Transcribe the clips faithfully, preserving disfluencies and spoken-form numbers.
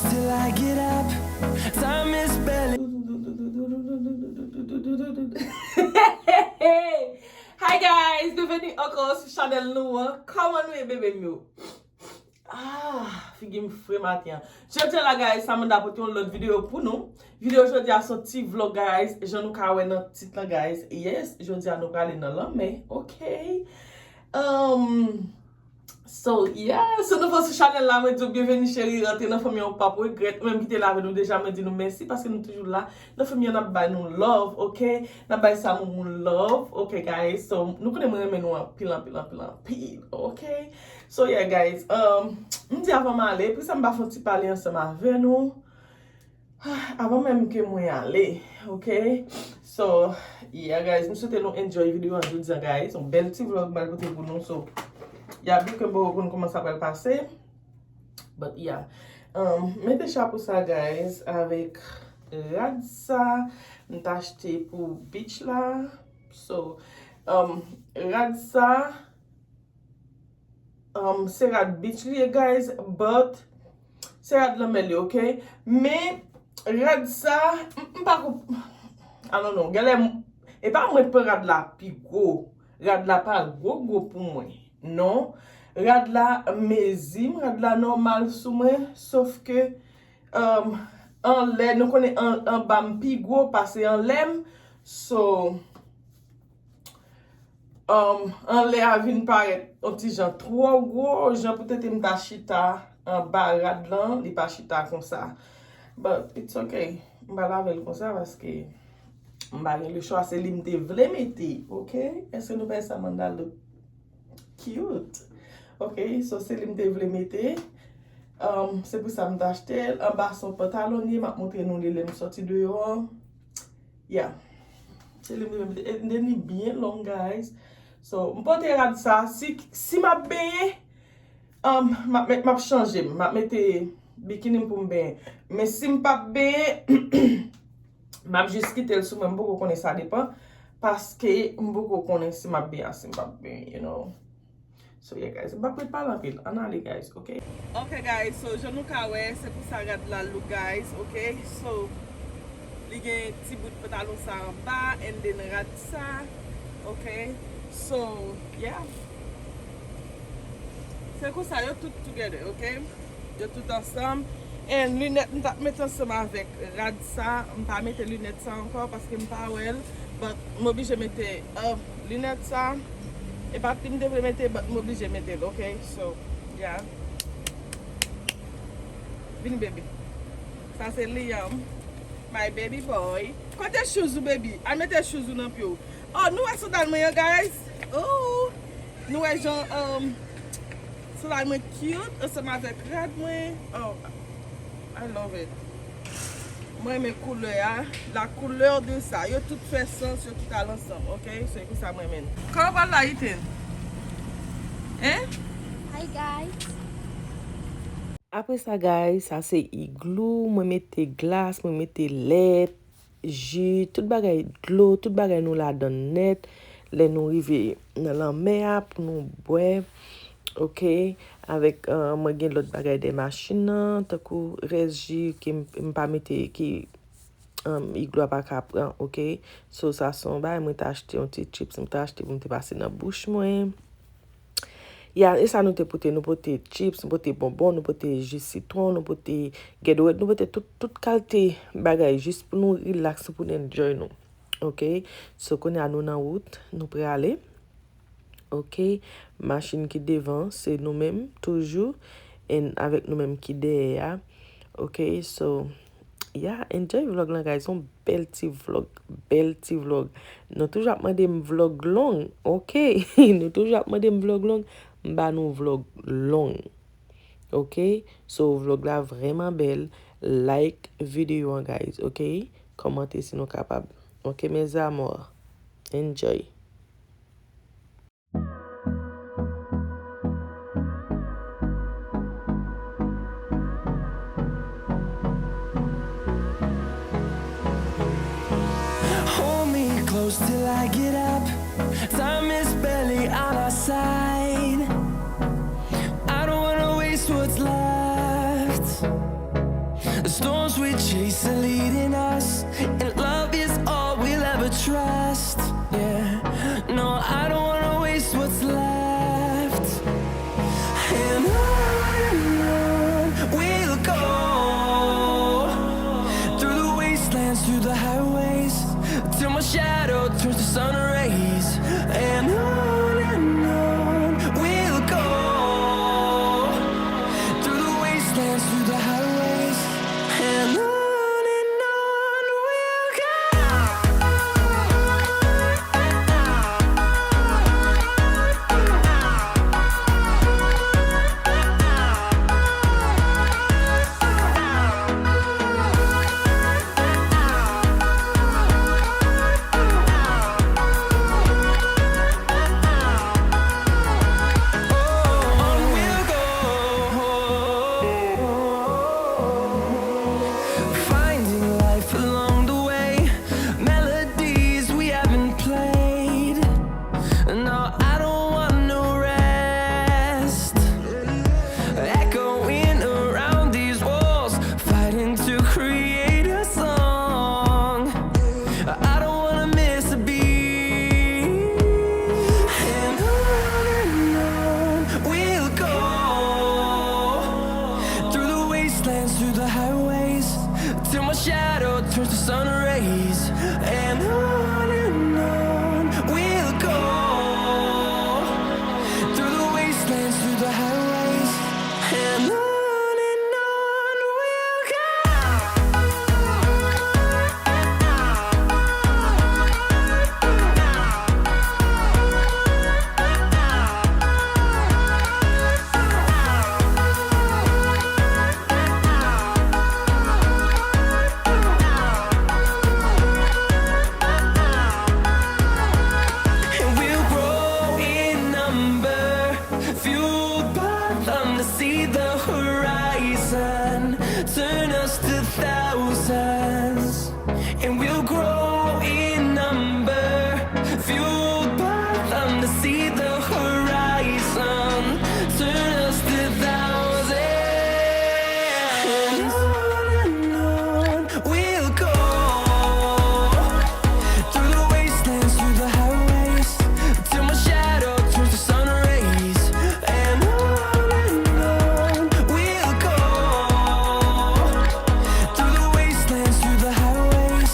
Till I get up, time is barely. Hi guys, byenveni ankò sou chanèl nou an. Kòman nou ye, bebe m yo? Ah, figi m fre maten an. Jodi a la, guys, Samantha pote yon lòt videyo pou nou. Videyo jodi a se yon ti vlog, guys. Jan nou ka wè nan tit lan, guys. Yes, jodi a nou prale nan lanmè. Ok. Um, so, yeah. Si w nouvo sou chanèl la, mwen di w byenveni, cheri. Rantre nan fanmi an, ou p ap regrèt. Ou menm ki te la avè nou deja, mwen di nou mèsi paske nou toujou la. Nan fanmi an, n ap bay nou love, ok? N ap bay sa moun moun love, ok, guys? So, nou konnen mwen renmen nou anpil, anpil, anpil, anpil, ok? So, yeah, guys, um, m di avan m ale, poukisa m pa fè yon ti pale ansanm avè nou? Avan menm ke mwen ale, ok? So, yeah, guys, m swete nou enjoy videyo an jodi a, guys. Yon bèl ti vlog m pral pote pou nou, so, yeah, byen ke m poko konn kòman sa pral pase. But, yeah. Um, mete chapo sa, guys, avèk rad sa m t achte pou beach la. So, um, rad sa, um, se rad beach li ye, guys, but se rad lanmè li, ok? Men, rad sa, m, m pa konp-, I don't know. Genlè, m, e pa mwen k pran rad la pi gwo. Rad la pa gwo gwo pou mwen. Non. Rad la mezi m, rad la nòmal sou mwen, sof ke, um, anlè, nou konnen an, anba m pi gwo pase anlè m. So, um, anlè a vin parèt yon ti jan twò gwo, jan poutèt m ta chita anba rad lan, li pa chita konsa. But it's ok. M pa lave l konsa paske m pa gen lechwa, se li m te vle mete, ok? Èske nou pa wè Samantha look cute? Ok, so se li m te vle mete. Um, se pou sa m t achte l. Anba se yon pantalon li ye, m ap montre nou li lè m sòti deyò. Yeah. Se li m te vle mete. And then li byen long, guys. So, m pote rad sa. Si, si m ap benyen, um, m ap met, m ap chanje m. M ap mete bikini m pou m benyen. Men si m p ap benyen, m ap jis kite l sou mwen, m poko konnen, sa depann. Paske m poko konnen si m ap benyen, si m p ap benyen, you know. So, yeah, guys, m p ap ret pale anpil. Ann ale, guys, ok? Ok, guys, so, jan nou ka wè, se pou sa rad la look, guys, ok? So, li gen ti bout pantalon sa anba, and then rad sa, ok? So, yeah. Se konsa, yo tout together, ok? Yo tout ansanm. And linèt m t ap mete ansanm avèk rad sa. M pa mete linèt sa ankò paske m pa wè l. But m oblije mete, uh, linèt sa. E pa li m te vle mete, but m oblije mete l, ok? So, yeah. Vin, baby. Sa se Liam. My baby boy. Kote shoes ou, baby? Al mete shoes ou nan pye w. Oh, nou wè sandal mwen an, guys? Oh! Nou wè jan, um, sandal mwen cute ansanm avèk rad mwen. Oh, I love it. Mwen renmen koulè a. La couleur de ça. Yo tout fè sans, yo tout al ansanm, ok? Se pou sa mwen renmen. Kòman w pral la, Ethan? Hein? Hi, guys. Apre sa, guys, sa se igloo. Mwen mete glas, mwen mete lèt, ji, tout bagay, dlo, tout bagay nou ladan nèt. Lè nou rive nan lanmè a pou nou bwè, ok? Avèk, uh, mwen gen lòt bagay dèyè machin nan, tankou rès ji ke m, m pa mete, ke, um, igloo a pa ka pran, ok? So, sa se yon bagay, mwen te achte yon ti chips, mwen te achte pou m te pase nan bouch mwen. Ya, e sa nou te pote, nou pote chips, nou pote bonbon, nou pote ji sitwon, nou pote gèdwèt, nou pote tout, tout kalte bagay, jis pou nou relax, pou nou enjoy nou. Ok? So, kounye a nou nan wout, nou prale. Ok? Machin ki devan, se nou menm, toujou. And avèk nou menm ki dèyè a. Ok? So, yeah, enjoy vlog lan, guys. Yon bèl ti vlog, bèl ti vlog. Nou toujou ap mande m vlog long, ok? Nou toujou ap mande m vlog long, m ba nou vlog long. Ok? So, vlog la vrèman bèl. Like videyo an, guys, ok? Kòmante si nou kapab. Ok, mes amours. Enjoy. Hold me close till I get up. Time is barely on our side. I don't wanna waste what's left. Leading us, and love is all we'll ever trust. Yeah, no, I don't wanna waste what's left. And on and on we'll go, through the wastelands, through the highways, till my shadow turns to sun rays. And on and on we'll go, through the wastelands, through the highways, and on and on we'll go. Finding life along the way, melodies we haven't played. No, I don't want no rest. Echoing around these walls, fighting to create a song. I don't wanna miss a beat. And on and on we'll go, through the wastelands, through the highways, till my shadow turns to sun rays. And on and on we'll go, through the wastelands, through the highways, and on and on we'll go. And we'll grow in number, fueled by them to see the horizon, turn us to thousands. And we'll grow in number, fueled by them to see the horizon, turn us to thousands. And on and on we'll go, through the wastelands, through the highways, till my shadow turns to sun rays. And on and on we'll go, through the wastelands, through the highways,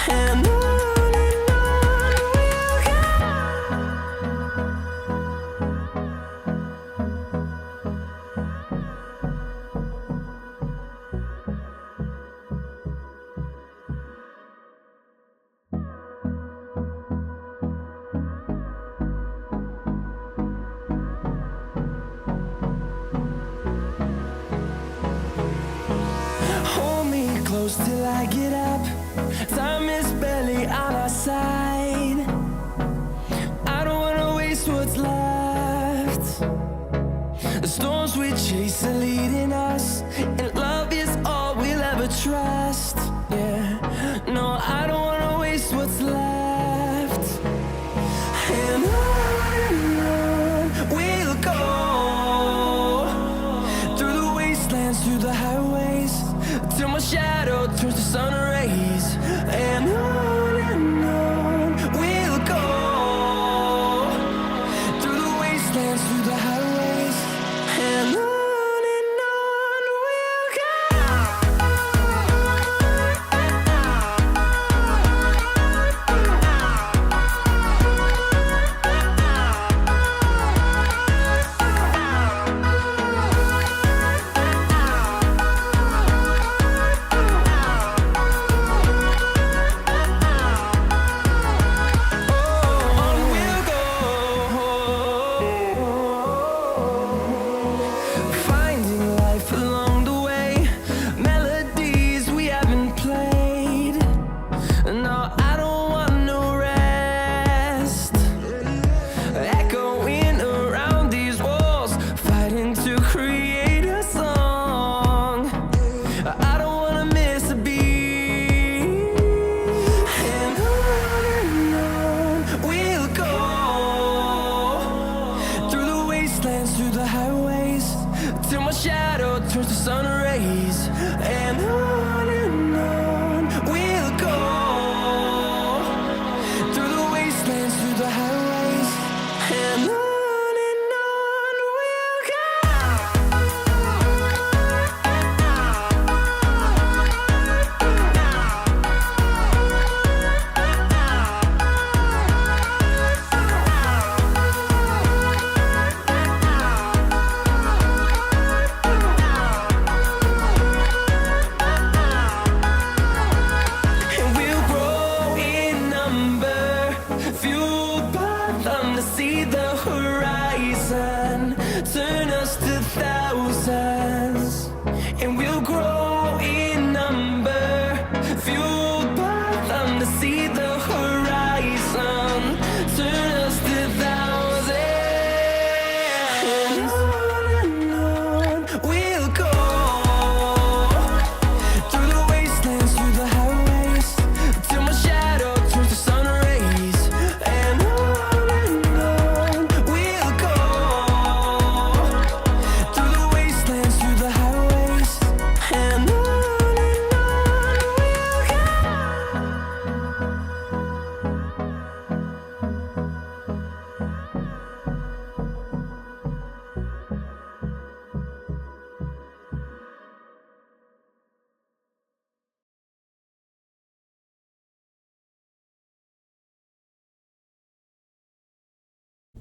and on and on we'll go. Hold me close till I get up. Time is barely on our side. I don't wanna waste what's left. The storms we chase are leading us, and love is all we'll ever trust. Yeah, no, I don't wanna waste what's left. And on and on we'll go, through the wastelands, through the highways, till my shadow turns to sun rays. And on and on we'll go, through the wastelands, through the highways, and on and on we'll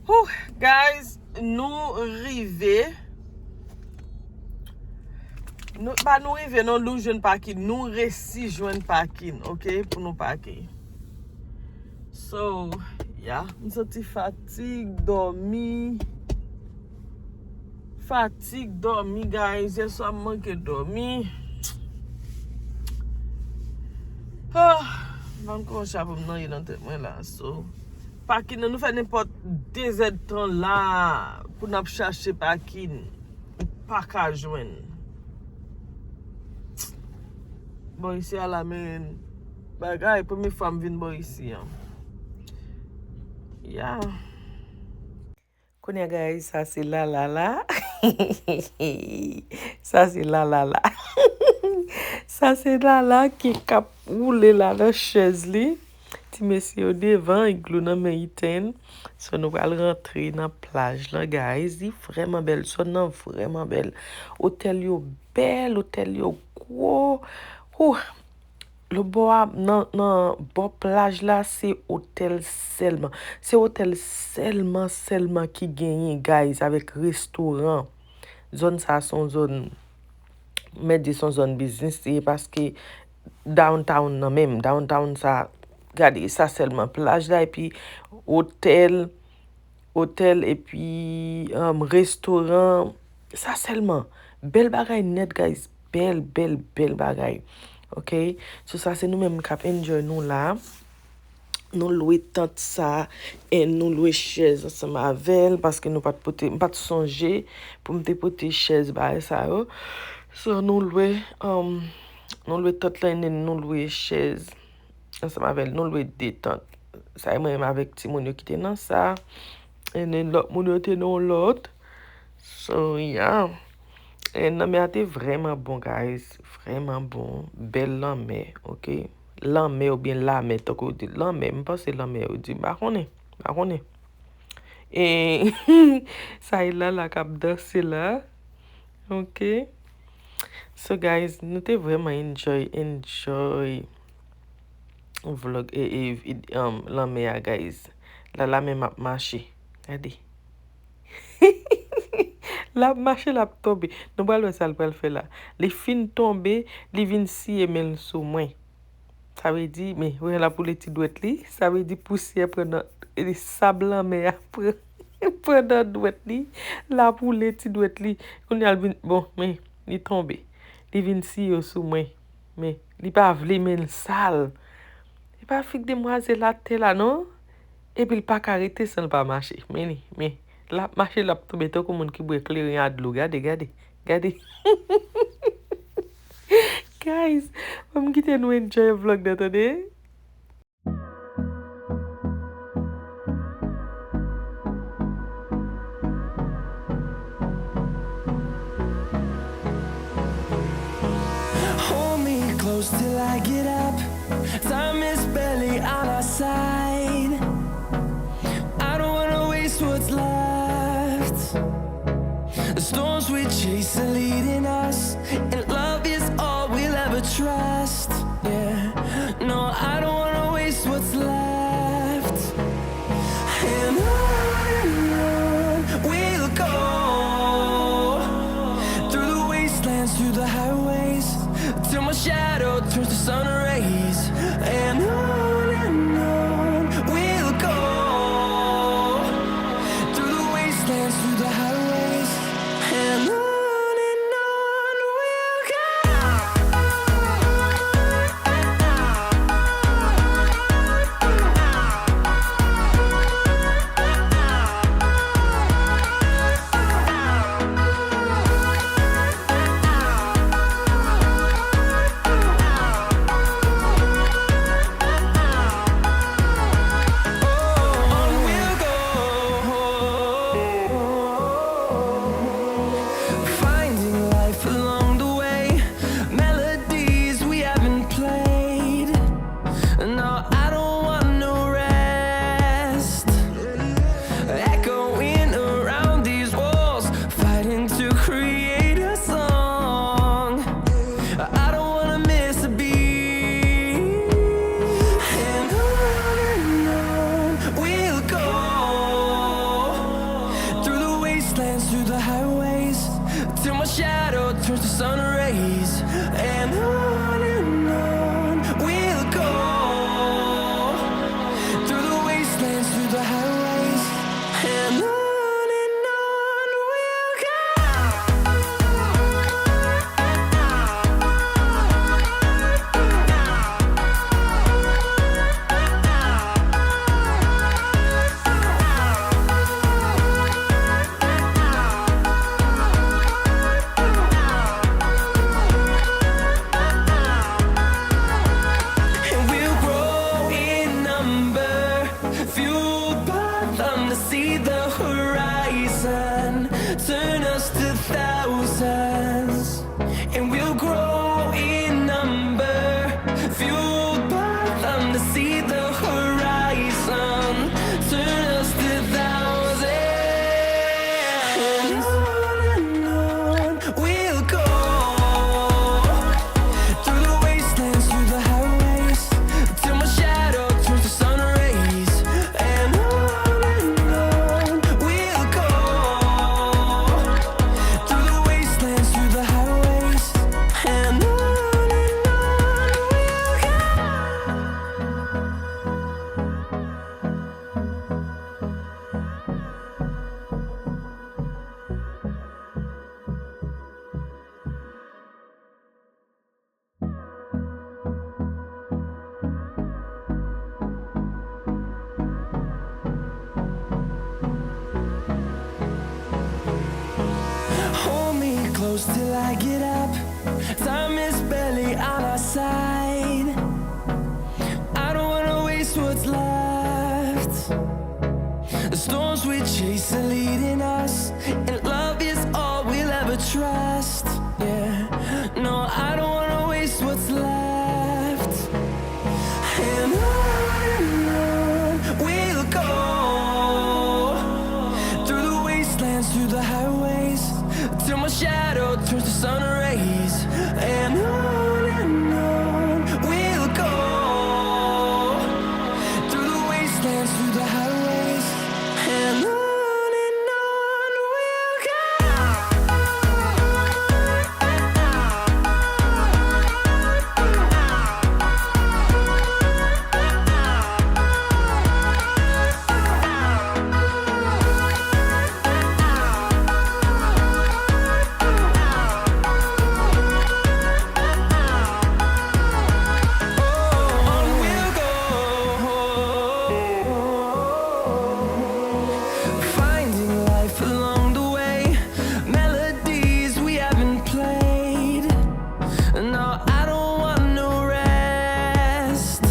Whew, guys, nou rive. Nou, pa nou rive, non, nou jwenn pakin. Nou resi jwenn pakin, ok, pou nou pake. So, yeah, m santi fatig, dòmi. Fatig, dòmi, guys. Yè swa, m manke dòmi. Ah, m pa konn kòman sa pou m nan ye nan tèt mwen la. So, pakin nan, nou fè nenpòt de zèdtan la pou n ap chache pakin. Ou pa ka jwenn. Bò isi a la, men bagay, premye fwa m vin bò isi an. Yeah. Kounye a, guys, sa se Lala la. Sa se Lala la. Sa se Lala ki k ap woule la nan chèz li. Ti mesye yo devan, iglo nan men Ethan. So, nou pral rantre nan plaj lan, guys. Li vrèman bèl. Zòn nan vrèman bèl. Otèl yo bèl, otèl yo gwo. Whew. Lòtbò a, nan, nan bò plaj la, se otèl sèlman. Se otèl sèlman, sèlman ki genyen, guys, avèk restoran. Zòn sa a se yon zòn, m mèt di se yon zòn biznis li ye, paske downtown nan menm, downtown sa, gade, sa sèlman plaj la, epi otèl, otèl, epi, um, restoran. Sa sèlman. Bèl bagay nèt, guys. Bèl, bèl, bèl bagay. Ok? So, sa se nou menm k ap enjoy nou la. Nou lwe tant sa, e nou lwe chèz ansanm avè l, paske nou pa t pote, m pa t sonje pou m te pote chèz bagay sa yo. So, nou lwe, um, nou lwe tant lan, e nou lwe chèz ansanm avè l. Nou lwe de tant. Sa e mwen menm avèk timoun yo ki te nan sa. E nen lòt moun yo te nan yon lòt. So, yeah. E lanmè a te vrèman bon, guys. Vrèman bon. Bèl lanmè, ok? Lanmè oubyen lamè, tankou yo di lanmè. M panse lanmè yo di. M pa konnen. M pa konnen. E sa e Lala k ap danse la. Ok. So, guys, nou te vrèman enjoy, enjoy vlog, e, e, e, um, lanmè a, guys. Lala menm ap mache. Gade. L ap mache, l ap tonbe. Nou pral wè sa l pral fè la. Li fin tonbe, li vin siye men l sou mwen. Sa vle di, men, wè, l ap woule ti dwèt li. Sa vle di pousyè pran nan, e, sab lanmè a pran, pran nan dwèt li. L ap woule ti dwèt li. Kounye a l vin, bon, men, li tonbe. Li vin siye sou mwen. Men, li pa vle, men l sal. E pa figi demwazèl atè la, non. Epi l pa ka rete san l pa mache. Men li, men, l ap mache, l ap tonbe tankou moun ki bwè kleren a dlo. Gade, gade, gade. Guys, ban m kite nou enjoy vlog nan, tande. Hold me close till I get up. Time is barely on our side. I don't wanna waste what's left. The storms we chase are leading us, and love is all we'll ever trust. Yeah, no, I don't wanna waste what's left. And on and on we'll go, through the wastelands, through the highways, till my shadow turns to sun rays. And on and on we'll go, through the wastelands, through the highways, and on and on we'll Till I get up, time is barely on our side. I don't wanna waste what's left. The storms we chase are leading us, and love is all we'll ever trust. Yeah, no, I don't wanna waste what's left. And on and on we'll go, through the wastelands, through the highways, till my shadow turns to sun rays. And on and on we'll go, through the wastelands, through the highways, and on and on we'll go. Finding life along the way, melodies we haven't played. No, I don't want no rest.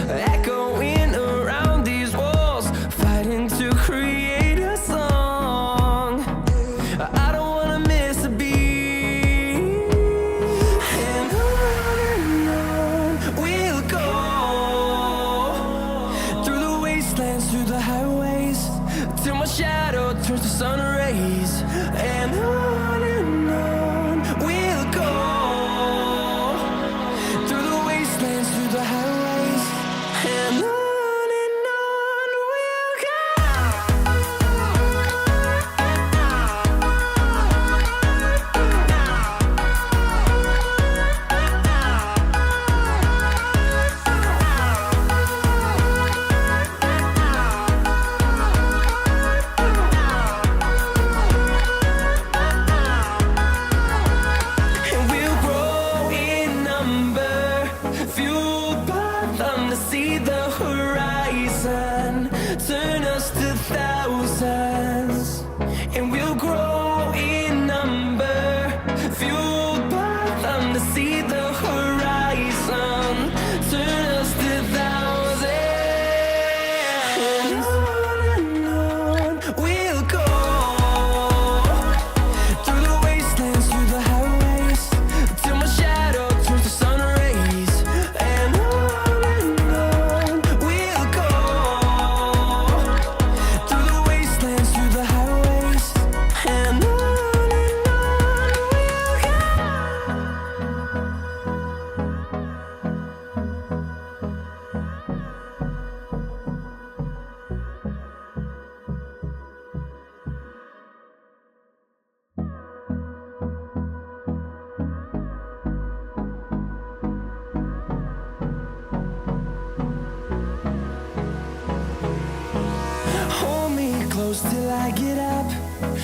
Echoing around these walls, fighting to create a song. I don't wanna miss a beat. And on and on we'll go, through the wastelands, through the highways, till my shadow turns to sun rays. And on and on we'll go, through the wastelands, through the highways, and on and on we'll go. And we'll grow in number, fueled by them to see the horizon, turn us to thousands. And we'll grow in number, fueled by them to see the horizon, turn us to thousands. And on and on we'll go, through the wastelands, through the highways, till my shadow turns to sun rays. And on and on we'll go, through the wastelands, through the highways, and on and on we'll go. Hold me close till I get up.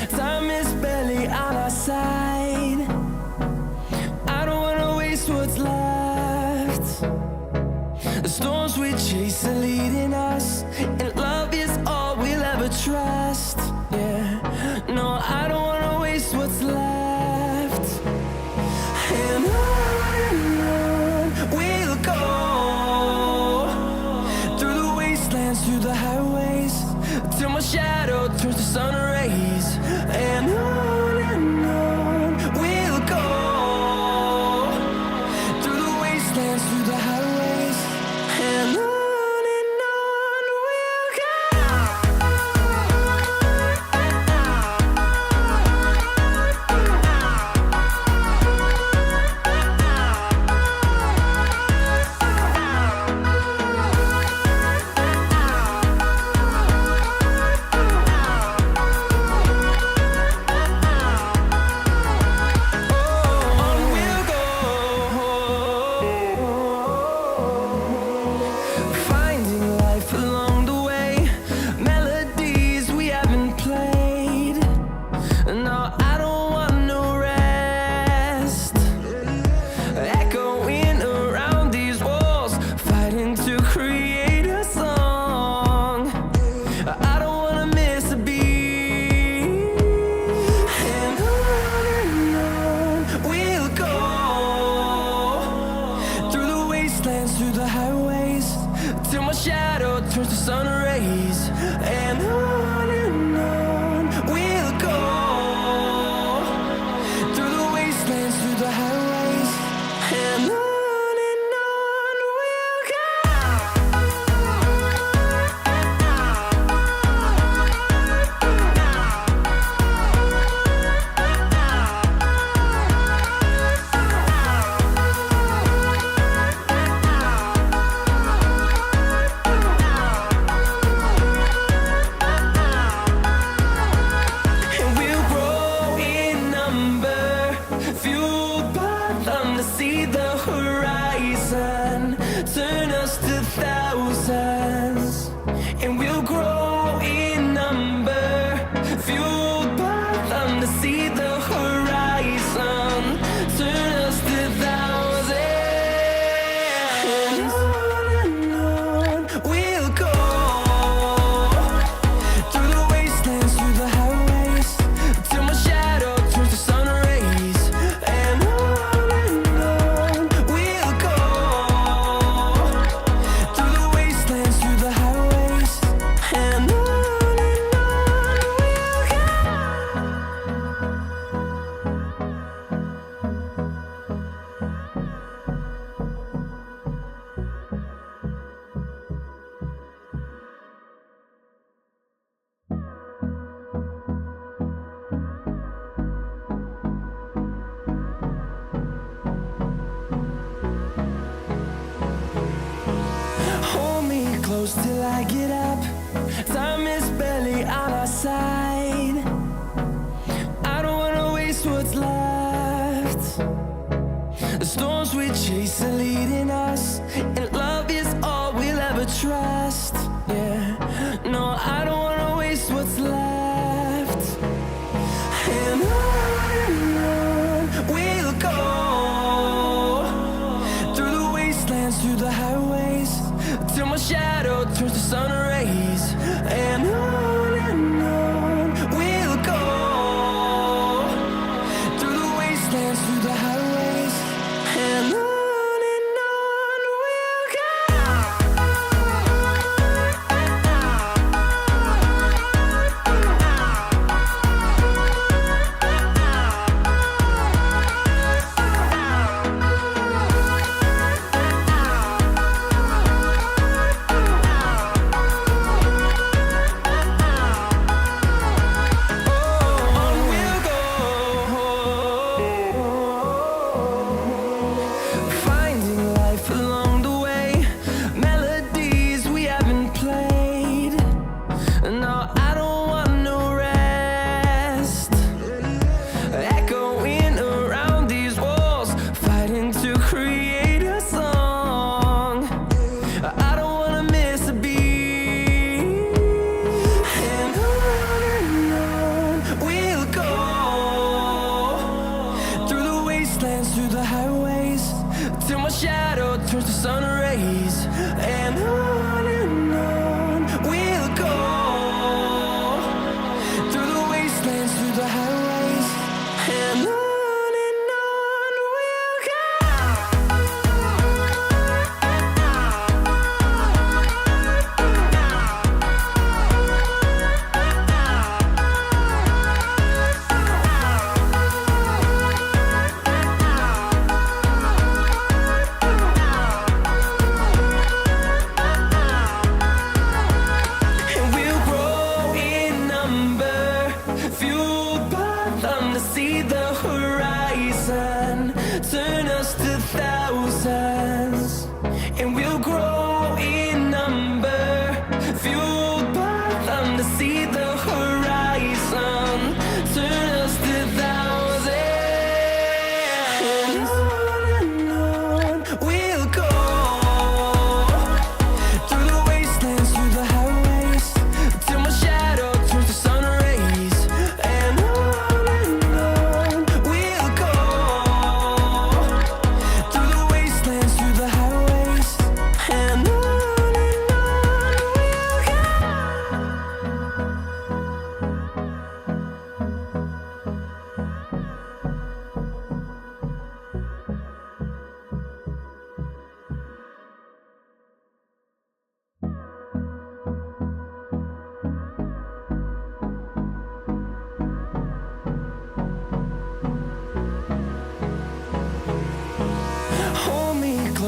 Time is barely on our side. I don't wanna waste what's left. The storms we chase are leading us, and love is all we'll ever trust. Yeah, no, I don't wanna waste what's left. And on and on we'll go, through the wastelands, through the highways, till my shadow turns to sun rays. And on and on we'll go, through the wastelands, through the highways, and on and on we'll go. Till my shadow turns to sun rays, and on and on we'll go, through the wastelands, through the highways, and on and on we'll go. And we'll grow in number, fueled by them to see the horizon, turn us to thousands. And we'll grow in number, fueled by them to see the horizon, turn us to thousands. And on and on we'll go, through the wastelands, through the highways, till my shadow turns to sun rays. And on and on we'll go, through the wastelands, through the highways, and on and on we'll go. Hold me close till I get up. Time is barely on our side. I don't wanna waste what's left. The storms we chase are leading us, and love is all we'll ever trust. Yeah, no, I don't wanna waste what's left. And on and on we'll go, through the wastelands, through the highways, till my shadow turns to sun rays. And on and on we'll go, through the wastelands, through the highways, and on and on we'll go.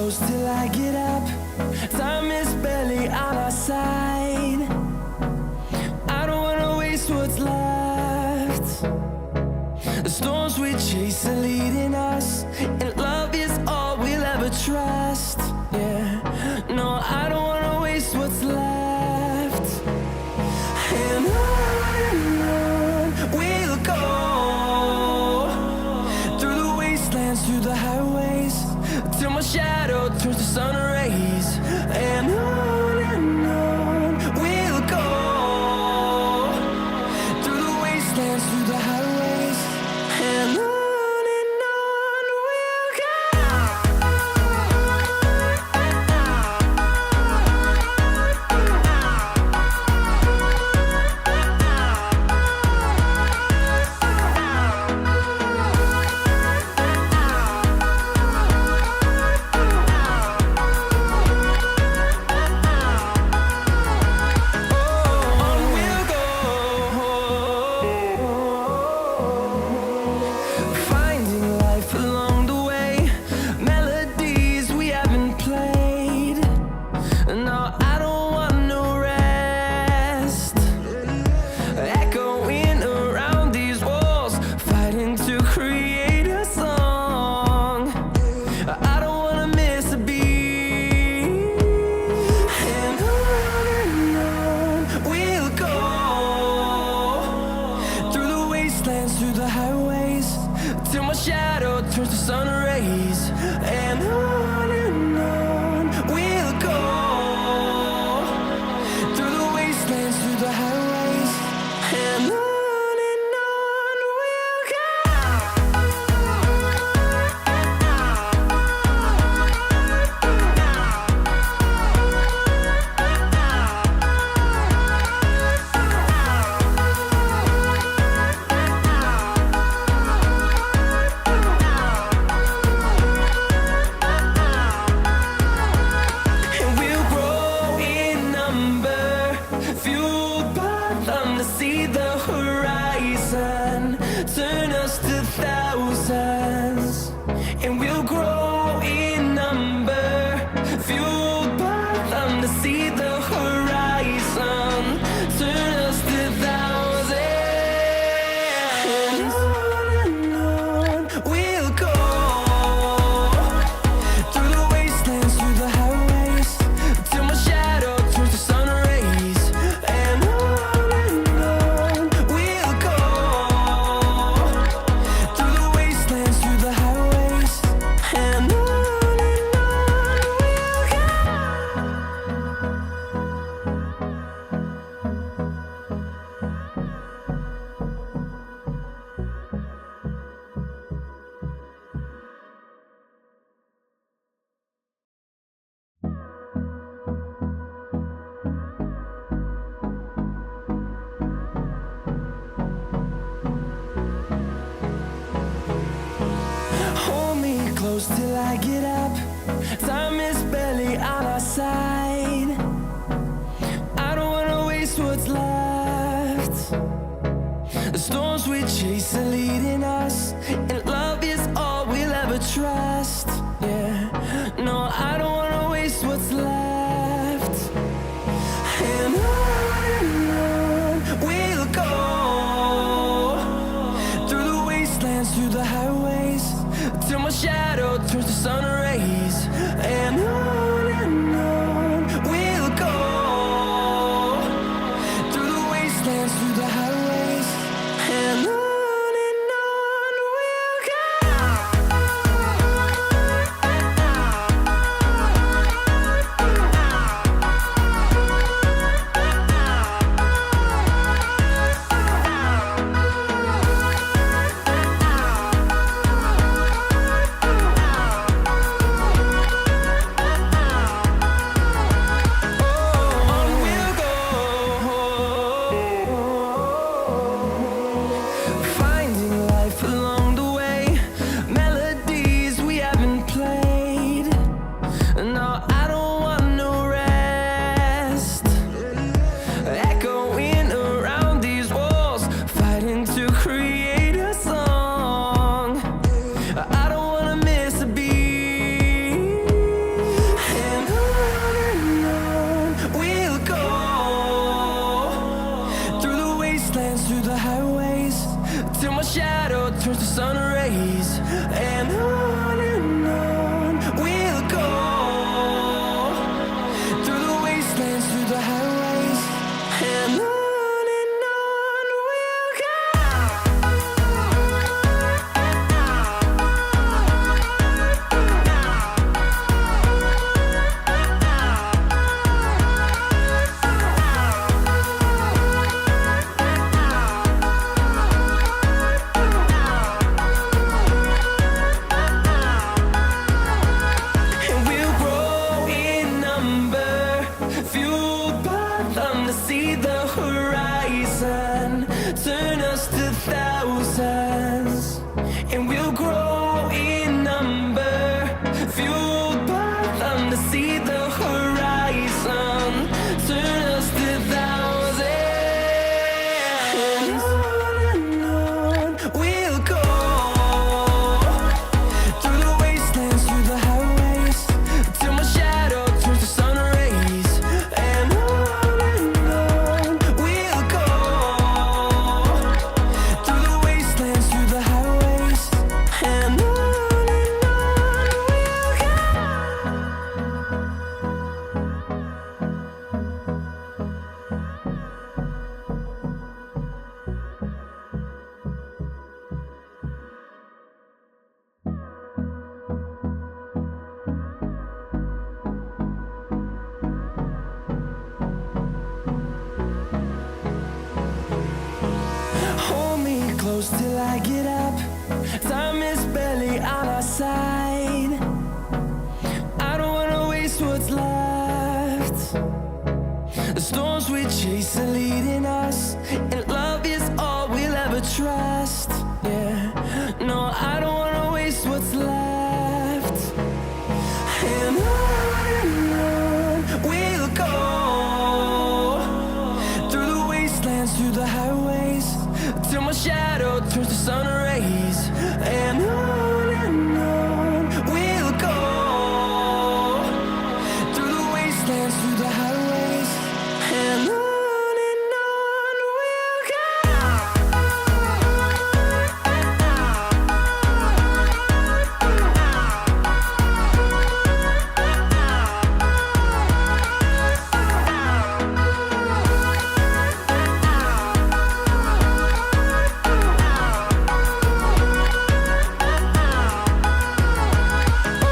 Till I get up, time is barely on our side. I don't wanna waste what's left. The storms we chase are leading us, and love is all we'll ever trust. Yeah, no, I don't wanna waste what's left. And on and on we'll go, through the wastelands, through the highways, till my shadow turns to sun rays. And on and on we'll go, through the wastelands, through the highways, and on and on we'll go. Finding life along the way, melodies we haven't played. No, I don't want no rest. Echoing around these walls, fighting to create a song. I don't wanna miss a beat. And on and on we'll go, through the wastelands, through the highways, till my shadow turns to sun rays. And on and on we'll go, through the wastelands, through the highways, and on and on we'll go. And we'll grow in number, fueled by them to see the horizon, turn us to thousands. And we'll grow in number, fueled by them to see the horizon, turn us to thousands. And on and on we'll go, through the wastelands, through the highways, till my shadow turns to sun rays. And on and on we'll go, through the wastelands, through the highways, and on and on we'll go. Hold me close till I get up. Time is barely on our side. I don't wanna waste what's left. The storms we chase are leading us, and love is all we'll ever trust. Yeah, no, I don't wanna waste what's left. And on and on we'll go, through the wastelands, through the highways, till my shadow turns to sun rays. And on and on Fueled by them to see the horizon, turn us to thousands, and we'll grow in number. Fueled by them to see the horizon, turn us to thousands. And on and on we'll go, through the wastelands, through the highways, till my shadow turns to sun rays. And on and on we'll go, through the wastelands, through the highways, and on and on we'll go. Hold me close till I get up. Time is barely on our side. I don't wanna waste what's left. The storms we chase are leading us, and love is all we'll ever trust. Yeah, no, I don't wanna waste what's left. And on and on we'll go, through the wastelands, through the highways, till my shadow turns to sun rays. And on and on we'll go, through the wastelands, through the highways, and on and on we'll go.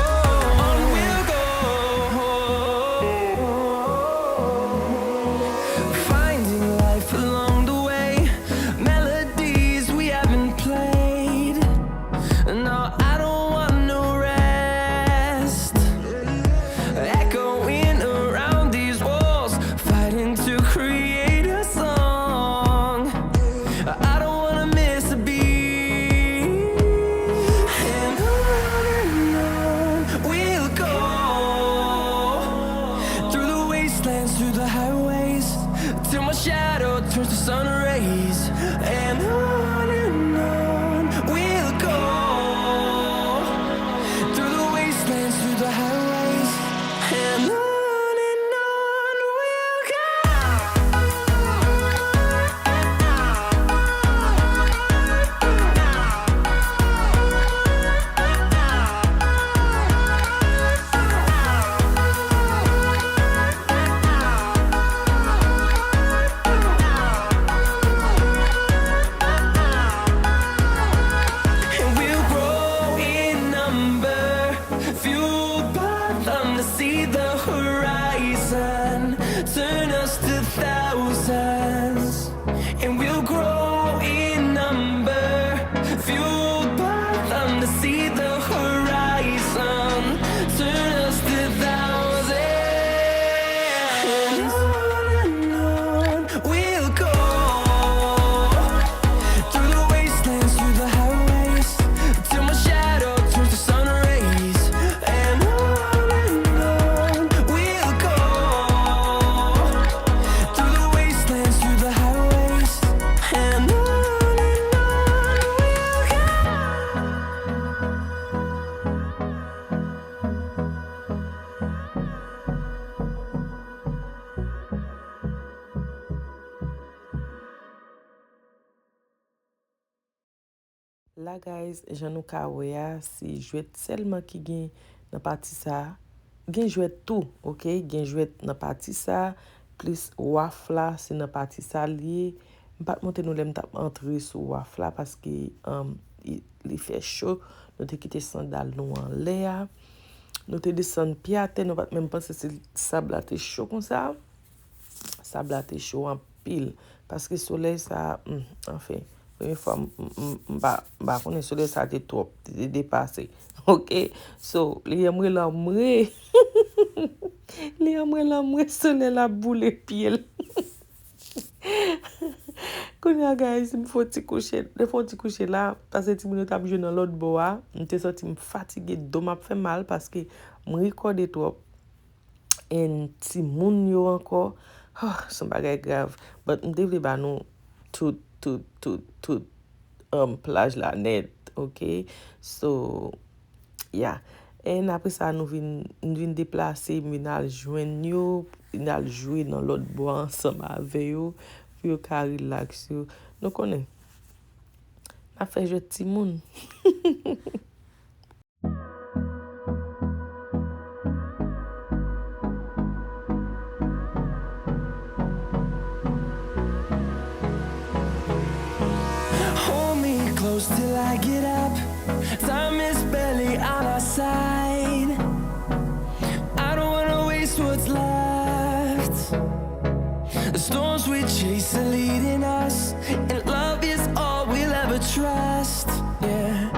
On we'll go, finding life along the way, melodies we haven't played. No, I don't want no rest. Echoing around these walls, fighting to create a song. I don't wanna miss a beat. And on and on we'll go, through the wastelands, through the highways, till my shadow turns to sun rays. And on and on we'll go, through the wastelands, through the highways, and on and on we'll go. And we'll grow in number, fueled by them to see the horizon, turn us to thousands. And we'll grow in number, fueled by them to see the horizon, turn us to thousands. And on and on we'll go, through the wastelands, through the highways, till my shadow turns to sun rays. And on and on we'll go, through the wastelands, through the highways, and on and on we'll go. La, guys, jan nou ka wè a, se jwèt sèlman ki gen nan pati sa a. Gen jwèt tou, oke? Gen jwèt nan pati sa a, plis waf la, se nan pati sa a l ye. M pa t montre nou lè m t ap antre sou waf la, paske, um, li, li fè cho. Nou te kite sandal nou anlè a. Nou te desann pye atè, nou pa t menm panse si sab la te cho konsa. Sab la te cho anpil. Paske solèy sa, hmm, anfen, premye fwa m, m, m, m pa, m pa konnen solèy sa te twòp, te, te depase. Oke? So, li anmwe l anmwe. Li anmwe l anmwe, solèy la boule pye l. Kounye a, guys, m fè yon ti kouche, m fè yon ti kouche la, paske timoun yo t ap jwe nan lòt bò a. M te santi m fatige, do m ap fè m mal, paske m rekòde twòp. And timoun yo ankò, oh, se yon bagay grav. But m te vle ba nou tout, tout, tout, tout, um, plaj la nèt, ok? So, yeah. And apre sa, nou vin, m vin deplase, m vin al jwenn yo, vin al jwe nan lòt bò ansanm avè yo, pou yo ka relax yo. Nou konnen, n ap fè jwèt timoun. Hold me close till I get up. Time is barely on our side. I don't wanna waste what's left. The storms we chase are leading us, and love is all we'll ever trust. Yeah,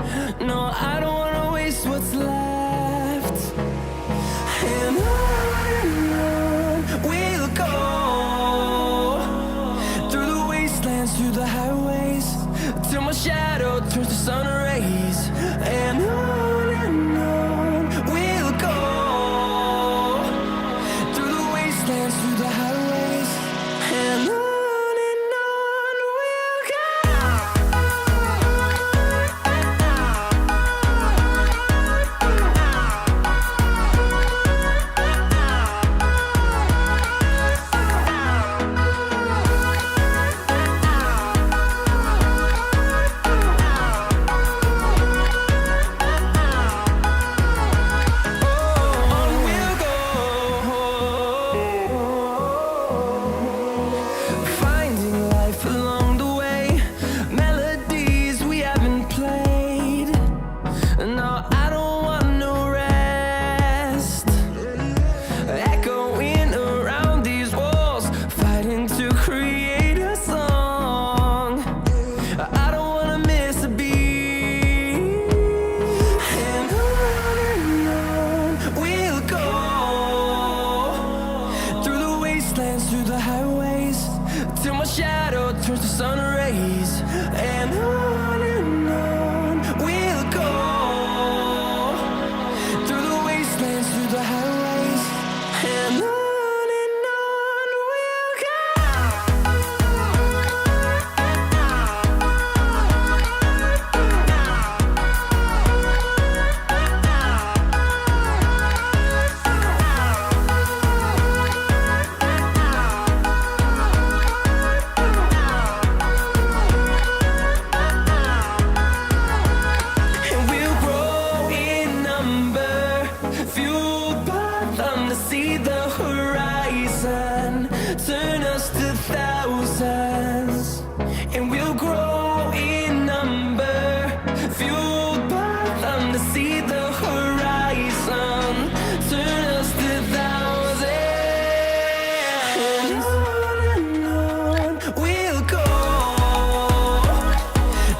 no, I don't wanna waste what's left. And on and on we'll go, through the wastelands, through the highways, till my shadow turns to sun rays. And on and on we'll go, through the wastelands, through the highways, and on and on we'll go. On we'll go, finding life along the way, melodies we haven't played. No, I don't want no rest. Echoing around these walls, fighting to create a song. I don't wanna miss a beat. And on and on we'll go, through the wastelands, through the highways, till my shadow turns to sun rays. And on and on we'll go, through the wastelands, through the highways, and on and on we'll go. And we'll grow in number, fueled by them to see the horizon, turn us to thousands. And we'll grow in number, fueled by them to see the horizon, turn us to thousands. And on and on we'll go,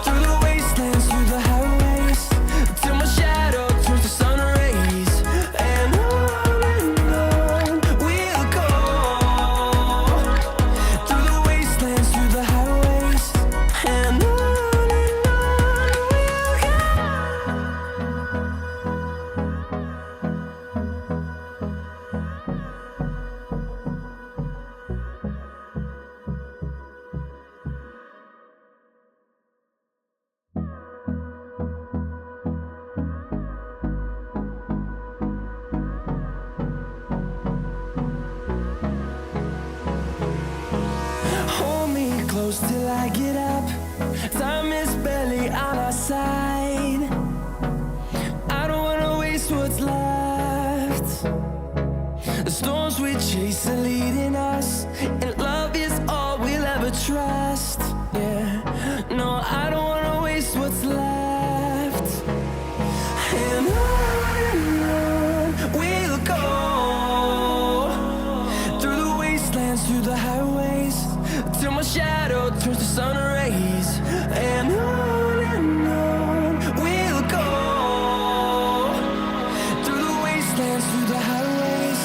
through the wastelands, through the highways, till my shadow turns to sun rays. And on and on we'll go, through the wastelands, through the highways, and on and on we'll go. Hold me close till I get up. Time is barely on our side. I don't wanna waste what's left. The storms we chase are leading us, and love is all we'll ever trust. Yeah, no, I don't wanna waste what's left. And on and on we'll go, through the wastelands, through the highways, till my shadow turns to sun rays. And on and on we'll go, through the wastelands, through the highways,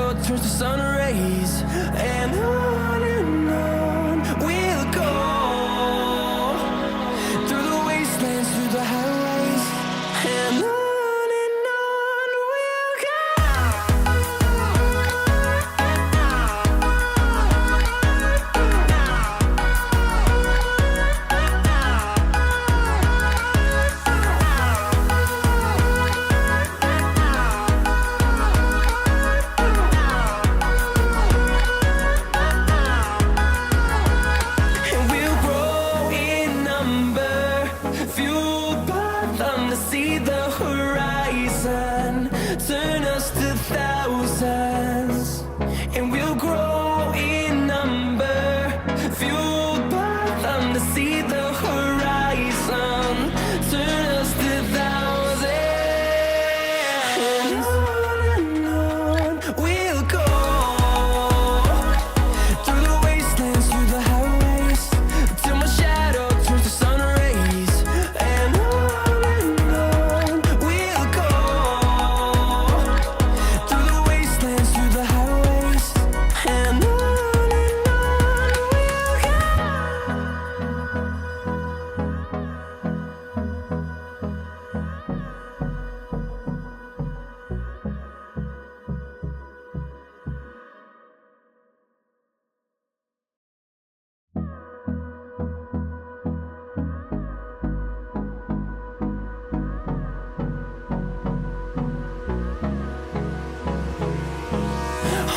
Turns to sun rays, and on and on we'll go, through the wastelands, through the highways, and on and on we'll go. And we'll grow in number, fueled by them to see the horizon, turn us to thousands. And we'll grow in number, fueled by them to see the horizon, turn us to thousands. And on and on we'll go, through the wastelands, through the highways, till my shadow turns to sun rays. And on and on we'll go, through the wastelands, through the highways, and on and on we'll go.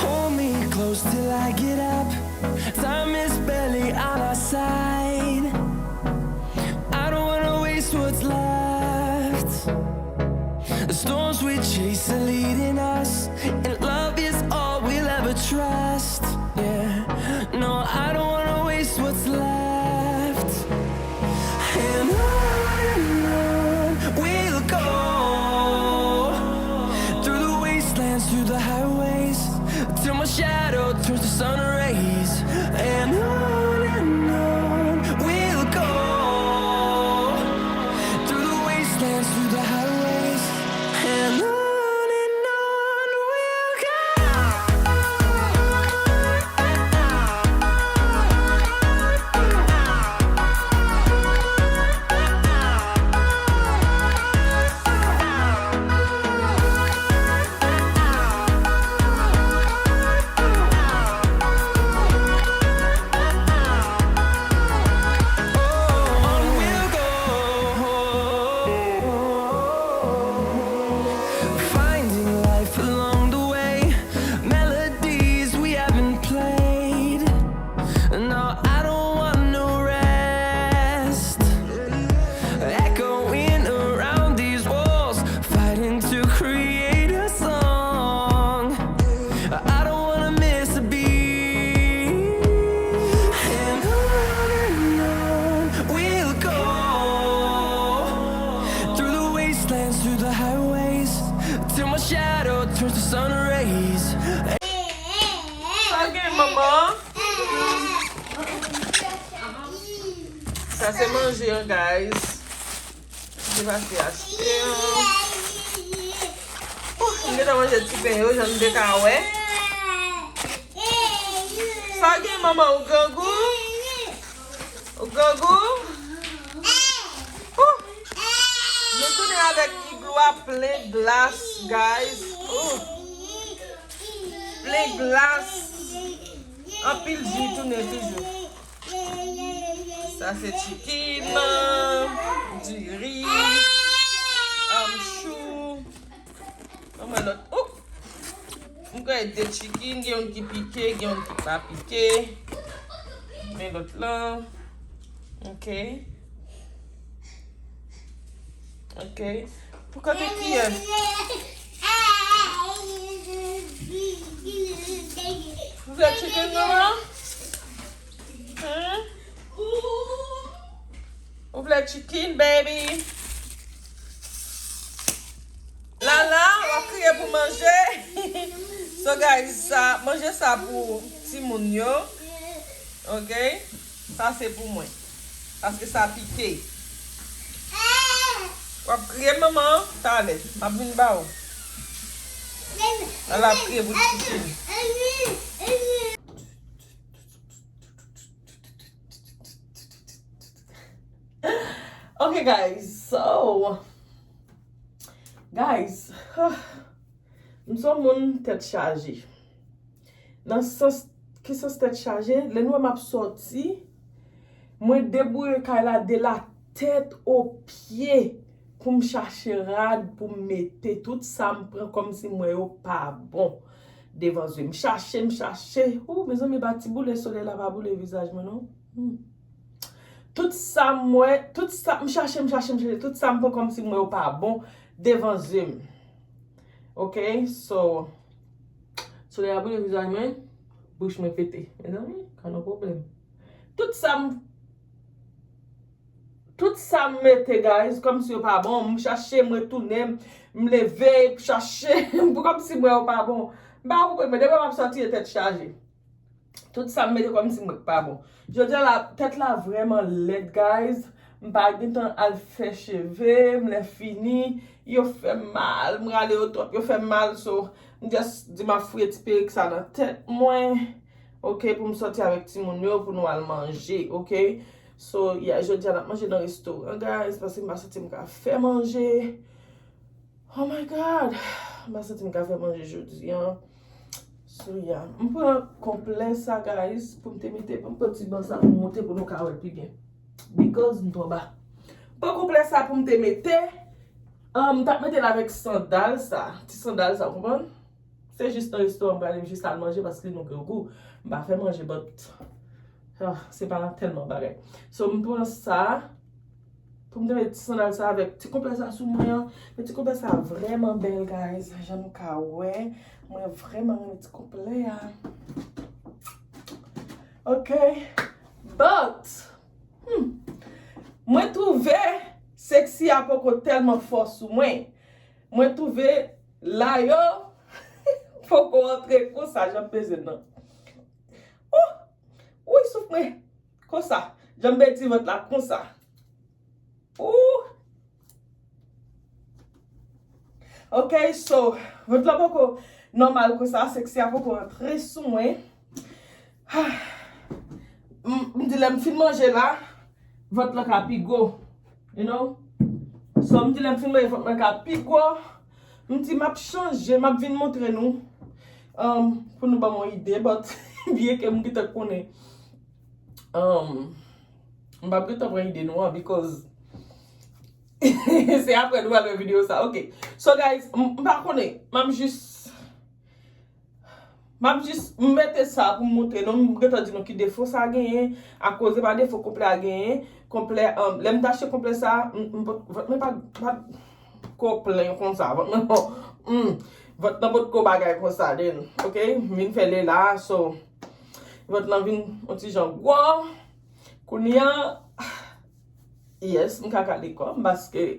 Hold me close till I get up. Time is barely on our side. I don't wanna waste what's left. The storms we chase are leading us, and love is all we'll ever trust. Yeah, no, I don't wanna waste what's left. And on and on we'll go, through the wastelands, through the highways, till my shadow turns to sun rays. And on and on we'll go, through the wastelands, through the highways, and on and on we'll go. Finding life along the way, melodies we haven't played. No, I don't want no rest. Echoing around these walls, fighting to create a song. I don't wanna miss a beat. And on and on we'll go, through the wastelands, through the highways, till my shadow turns to sun rays. Sa gen, manman? Sa se manje an, guys. Mwen te pase achte an. Ouh, m gentan manje ti pen yo, jan n te ka wè. Sa gen, manman, ou grangou? Ou grangou? Ouh. Nou tounen avèk igloo a plen glas, guys. Ouh. Plen glas. Anpil ji tounen toujou. Sa se chicken, diri, um, chou. Ban mwen lòt. Ouh! M kwè de chicken, gen youn ki pike, gen youn ki pa pike. Men lòt lan. Ok. Ok. Pou kote kiyès? Ou vle chicken, manman? Hein? Ou vle chicken, baby? Lala, w ap kriye pou manje? So, guys, sa, manje sa pou timoun yo. Ok? Sa se pou mwen. Paske sa pike. W ap kriye, manman? Talè, m ap vin ba w. Al ap kriye pou ti pitit. Ok, guys, so, guys, m se yon moun tèt chaje. Nan sans, ki sans tèt chaje? Lè nou wè m ap sòti, mwen debouye kay la de la tèt o pye pou m chache rad pou m mete. Tout sa m pran kòmsi m wè yo pa bon devan zye m. M chache, m chache. Ou, mezanmi, pa ti boule, solèy la pa boule vizaj mwen, non. Hmm. Tout sa m wè, tout sa m chache, m chache, m chache, tout sa m pran kòmsi m wè yo pa bon devan zye m. Ok, so, solèy la boule vizaj mwen, bouch mwen pete. Mezanmi, ka nan pwoblèm. Tout sa m, tout sa m mete, guys, kòmsi yo pa bon, m chache, m retounen, m leve, m chache, kòmsi m wè yo pa bon. M pa konprann, men depi m ap sòti, e tèt chaje. Tout sa m mete kòmsi m wè k pa bon. Jodi a la, tèt la vrèman lèd, guys. M pa gentan al fè cheve m, lè fini, yo fè m mal, m rale yo twòp, yo fè m mal, so, m just di m ap fouye ti perik sa nan tèt mwen, ok, pou m sòti avèk timoun yo, pou nou al manje, ok. So, yeah, jodi a n ap manje nan restoran, guys, paske m pa santi m ka fè manje. Oh my God! M pa santi m ka fè manje jodi a. So, yeah. M pran konplè sa, guys, pou m te mete, pou m pran ti ban sa pou m monte pou nou ka wè l pi byen. Because m twò ba. M pran konplè sa pou m te mete. Ah, m t ap mete l avèk sandal sa. Ti sandal sa, ou konprann? Se jis nan restoran m prale, m jis al manje paske nou grangou. M pa fè manje, but, ah, se pa tèlman bagay. So, m pran sa. Pou m te met ti sandal sa avèk ti konplè sa sou mwen an. Men ti konplè sa vrèman bèl, guys. Jan nou ka wè, mwen vrèman renmen ti konplè a. Ok. But, hmm, mwen twouve seksi a poko tèlman fò sou mwen. Mwen twouve la yo poko antre konsa jan m bezwen nan. Ou, ou souf mwen konsa. Jan m beti vant la konsa. Ou. Ok, so, vant la poko nòmal konsa, seksi a poko antre sou mwen. Ah. M, m di lè m fin manje la, vant la ka pi gwo, you know? So, m di lè m fin manje, vant mwen ka pi gwo. M di m ap chanje, m ap vin montre nou, um, pou nou ban m yon ide, but byen ke m gentan konnen. Um, m p ap gentan pran ide nou an, because se apre nou pral wè videyo sa. Ok. So, guys, m, m pa konnen. M ap jis, m ap jis mete sa pou m montre nou. M gentan di nou ki defo sa genyen. Akoz se pa defo konplè a genyen. Konplè, um, lè m t achte konplè sa, m, m, vant mwen pa, pa ko plen konsa. Vant mwen, hmm, vant nan potko bagay konsa, then, ok? M vin fè lè la, so, vant lan vin yon ti jan gwo. Kounye a, yes, m ka kale kò m, paske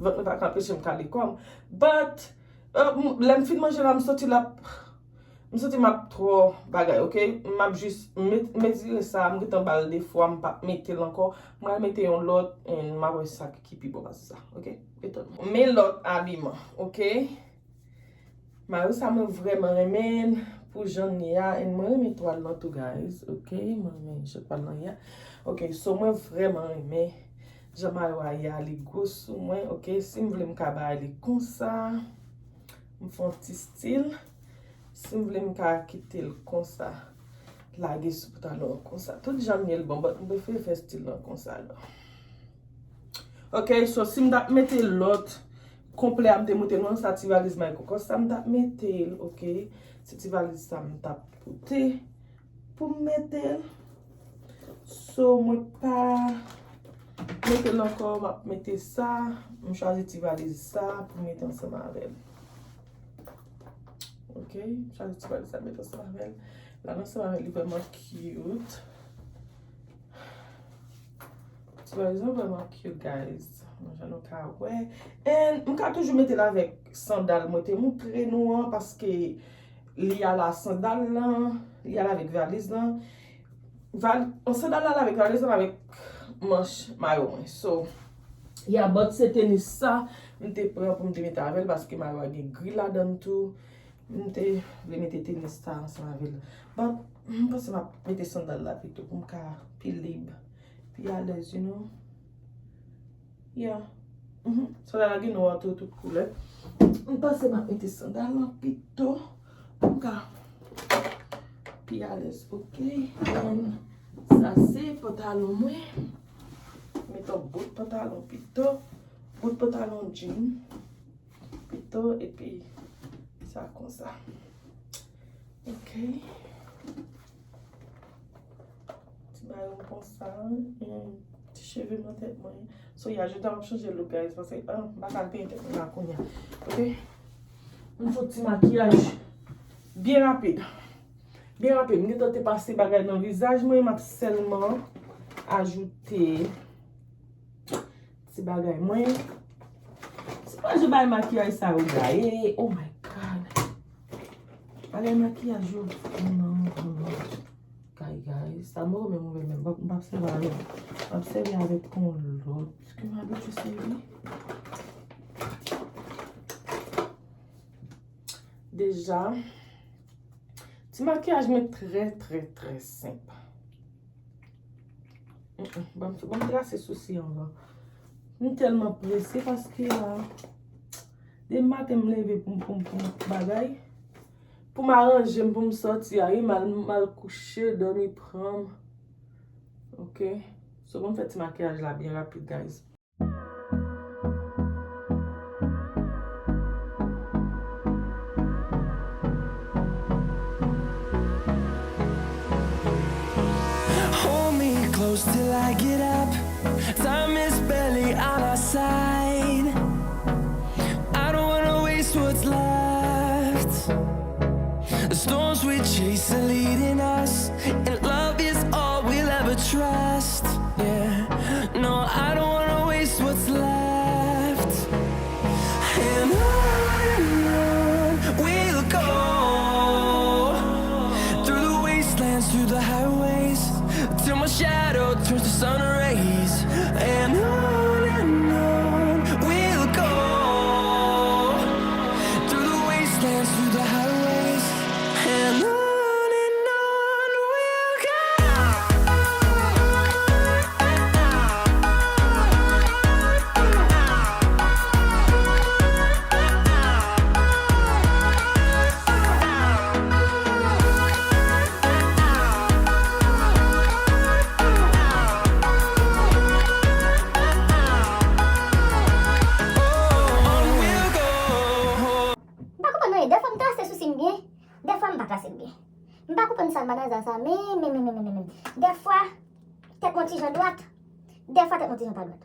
vant mwen pa ka anpeche m kale kò m. But, uh, m, lè m fin manje la, m santi l ap, m santi m ap twò bagay, ok? M ap jis met, mezire sa, m gentan ba l de fwa, m p ap mete l ankò. M pral mete yon lòt, and m ap wè sa ki pi bon pase sa, ok? Etann mwen. Men lòt abiman, ok? Mayo sa mwen vrèman renmen l pou jan l ye a, and mwen renmen twal lan tou, guys, ok? Mwen renmen jan twal lan ye a. Ok, so mwen vrèman renmen jan mayo a ye a, li gwo sou mwen, ok? Si m vle m ka bay li konsa, m fè yon ti stil. Si m vle m ka kite l konsa, lage sou pantalon an konsa. Tout jan m ye l bon, but m prefere fè stil lan konsa, non. Ok, so si m t ap mete lòt konplè a m te montre nou an, sa ti valiz may kokos sa m t ap mete l, ok? Se ti valiz sa m t ap pote pou m mete l. So, mwen pa mete l ankò, m ap mete sa. M chwazi ti valiz sa pou m mete ansanm avè l. Ok, m chwazi ti valiz sa mete ansanm avè l. L al ansanm avè l, li vrèman cute. Ti valiz lan vrèman cute, guys. Bon, jan nou ka wè. And m ka toujou mete l avèk sandal mwen te montre nou an, paske li al a sandal lan, li al avèk valiz lan. Val, sandal la al avèk valiz lan, avèk manch mayo mwen. So, yeah, but se tenis sa m te pran pou m te mete avè l, paske mayo a gen gri ladan l tou. M te vle mete tenis sa ansanm avè l. But, m panse m ap mete sandal la pito pou m ka pi lib, pi alèz, you know. Yeah. Mhm. Sandal la gen nwa tou, tout koulè. M panse m ap mete sandal la pito pou m ka pi alèz, ok? And sa se pantalon mwen. Met yon bout pantalon pito. Bout pantalon jean. Pito, epi sa konsa. Ok. Ti bagay m konsa, hmm, ti cheve m nan tèt mwen. So, yeah, jodi a m ap chanje look, guys, paske, ah, m pa ka al penyen tèt mwen la kounye a. Ok? M fè ti makiyaj byen rapid. Byen rapid. M gentan te pase bagay nan vizaj mwen, m ap sèlman ajoute ti bagay mwen. Se pa jan bagay makiyaj sa yo gaye. Oh my God. Bagay makiyaj yo vrèman, vrèman gaye, gaye. Sa move menm, move menm. M p ap sèvi avè l. M ap sèvi avèk yon lòt. Ki m abitye sèvi. Deja, ti makiyaj mwen trè, trè, trè senp. Mm, mm. Ban m, ban m trase sousi anvan. M tèlman prese paske la, depi maten m leve pou m, pou m, pou m bagay, pou m aranje m, pou m sòti a, wi, m al, m al kouche, dòmi pran m. Ok? So, ban m fè ti makiyaj la byen rapid, guys. Hold me close till I get up. Time is barely on our side. I don't wanna waste what's left. The storms we chase are leading us, and love is all we'll ever trust. Yeah, no, I don't wanna waste what's left. And on and on we'll go, through the wastelands, through the highways, till my shadow turns to sun rays. And on and on we'll go, through the wastelands, through the highways, and on and on we'll go. M pa konprann anyen. Dèfwa m trase sousi m byen, dèfwa m pa trase l byen. M pa konprann sa l banaza sa, men, men, men, men, men, men, men. Dèfwa, tèt mwen ti jan dwat, dèfwa tèt mwen ti jan pa dwat.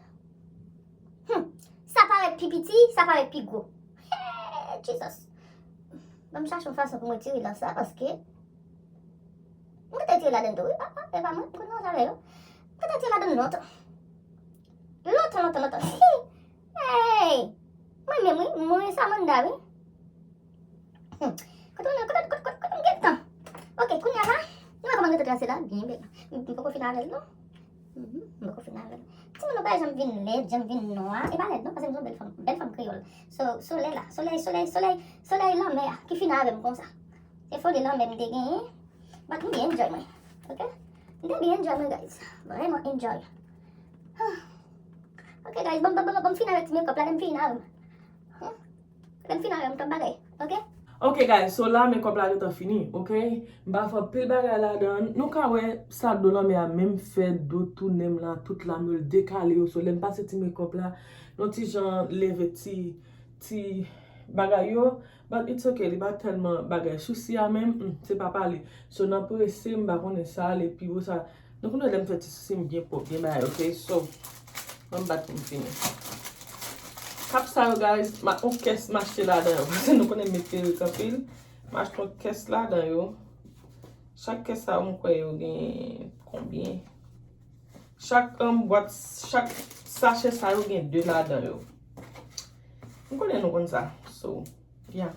Hmm. Sa parèt pi piti, sa parèt pi gwo. Hey, Jesus. Ban m chache yon fason pou m retire lans la, paske m gentan retire ladann tou, wi, papa, e pa mwen, m konn manje avè yo. M gentan retire ladann lontan. Lontan, lontan, lontan. Hey! Mwen menm, wi, mwen Samantha, wi. Hmm. Kote m, kote, kote, kote, kote m gentan? Ok, kounye a la, nou wè kòman m gentan trase la? Byen bèl. M, m poko fin avè l, non. Mhm, m poko fin avè l. Timoun, nou pa janm vin lèd, janm vin nwa. E pa lèd, non, paske m se yon bèl fanm, bèl fanm kreyòl. So, solèy la, solèy, solèy, solèy, solèy lanmè a, ki fin avè m konsa. Se foli lanmè m te genyen. But m byen enjoy mwen. Ok? M te byen enjoy mwen, guys. Vrèman enjoy. Ah. Ok, guys, ban m, ban m, ban m, ban m fin avèk ti makeup la, lè m fin avè m. Hmm? Lè m fin avè m, m t ap bagay. Ok? Ok, guys, so la makeup la gentan fini, ok? M pa fè anpil bagay ladan. Nou ka wè sa do lanmè a menm fè do tounen m la, tout lame yo l dekale yo. So, lè m pase ti makeup la, yon ti jan leve ti, ti bagay yo. But it's ok, li pa tèlman bagay. Sousi a menm, hmm, se pa pale. So, nan prese, m pa konnen sa ale pi wo, sa. Nou konnen lè m fè ti sousi m byen pwòp, byen bagay, ok? So, ban m bat pou m fini. Kap sa yo, guys, m a, yon kès m achte ladan yo. Paske nou konnen m met perik anpil. M achte yon kès ladan yo. Chak kès sa yo, m kwè yo gen konbyen? Chak, um, bwat, chak sachè sa yo gen de ladan yo. M konnen nou konn sa. So, yeah.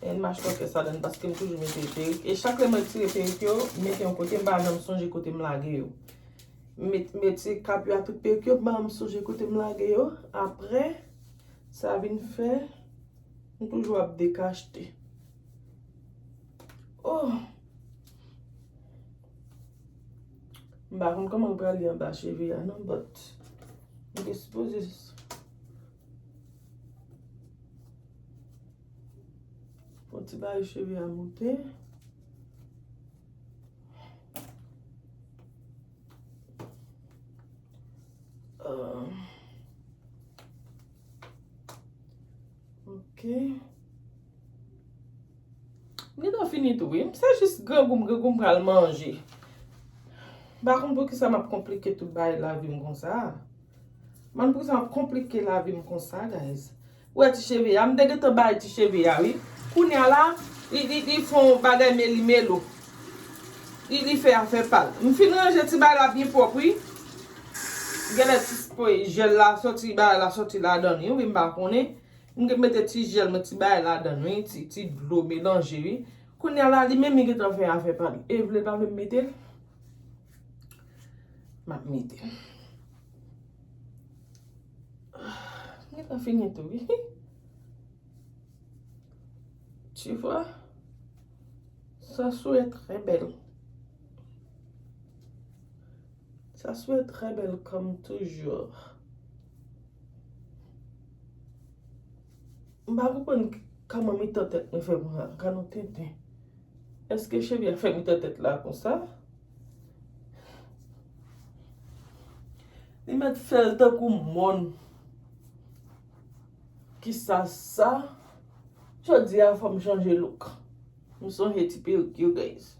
And m achte yon kès ladan paske m toujou mete perik. E chak lè m retire perik yo, m mete yon kote, m pa janm sonje kote m lage yo. M met, mete kap yo ak tout perik yo, m pa janm sonje kote m lage yo. Apre, sa vin fè, m toujou ap dekachte. Oh. M pa konn kòman m prale anba cheve a non, but m te sipoze fè ti bagay cheve a moute. Ah. Ok. M gentan fini tou, wi. Se jis grangou m, grangou m pral manje. M pa konn poukisa m ap konplike tout bagay lavi m konsa. M pa konn poukisa m ap konplike lavi m konsa, guys. Ou wè ti cheve a, m te gentan bay ti cheve a, wi. Kounye a la, li, li, li fè yon bagay meli melo. Li, li fè afè pa l. M fin ranje ti bagay la byen pwòp, wi. Genlè ti spray jèl la soti, bagay la soti ladan li, wi, m pa konnen. M gen mete ti jèl mwen, ti bagay ladan, wi, ti, ti dlo melanje, wi. Kounye a la, li menm li gentan fè afè pa l. E vle pa vle m mete l, m ap mete l. M gentan fini tou, wi. Tu vois? Ça serait très belle. Ça serait très belle comme toujours. M pa konprann k-, kòman mitan tèt mwen fè pran, gad yon tenten. Èske cheve a fè mitan tèt la konsa? Li mèt fè l tankou mòn. Kisa sa? Jodi a fò m chanje look. M sonje ti perik yo, guys.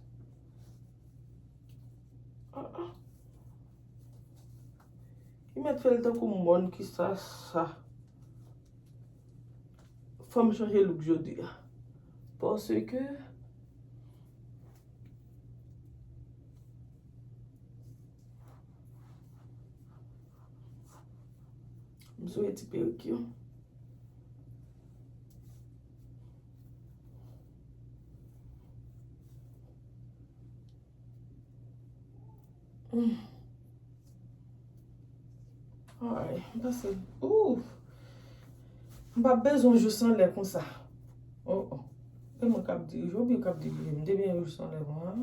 Ah, ah. Li mèt fè l tankou mòn, kisa sa? Fò m chanje look jodi a. Paske m sonje ti perik yo. Hmm. Alright, m panse, ouf. M pa bezwen jous anlè konsa. Oh, oh. E mwen k ap dirije, oubyen k ap dirije? M te byen jous anlè konsa.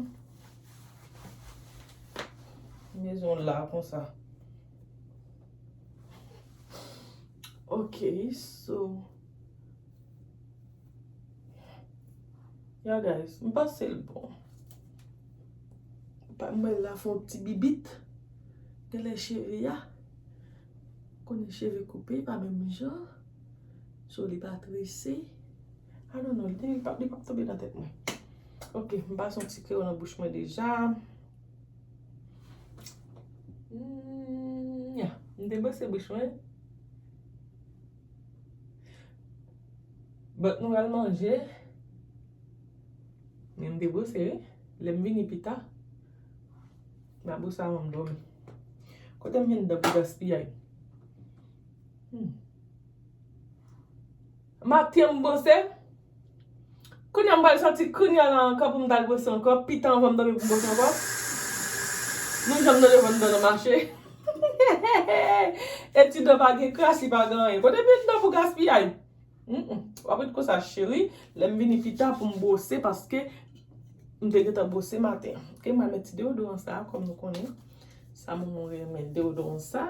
M bezwen la konsa. Ok, so. Yeah, guys, m panse l bon. Pa, m wè l la fè yon ti bibit. Genlè cheve a. Konnen cheve koupe pa menm jan. So, li pa trese. I don't know, li, li p ap, li p ap tonbe nan tèt mwen. Ok, m pase yon ti kreyon nan bouch mwen deja. Hmm, yeah, m te bwose bouch mwen. But nou pral manje. Men m te bwose, wi. Lè m vini pita, m a bwose avan m dòmi. Kote m jwenn dan pou gaspiyay? Hmm. Maten m bwose. Kounye a m pral soti kounye a la ankò pou m t al bwose ankò. Pita anvan m dòmi pou m bwose ankò. Nou janm tande van dan nan mache. E ti dan pa gen kras, li pa gen anyen. Kote m jwenn dan pou gaspiyay? Mm, mm. W ap ret konsa, cheri. Lè m vini pita pou m bwose, paske m te gentan bwose maten an. Ok, m pral met ti deodoran sa, kòm nou konnen. Sa manman w renmen, deodoran sa.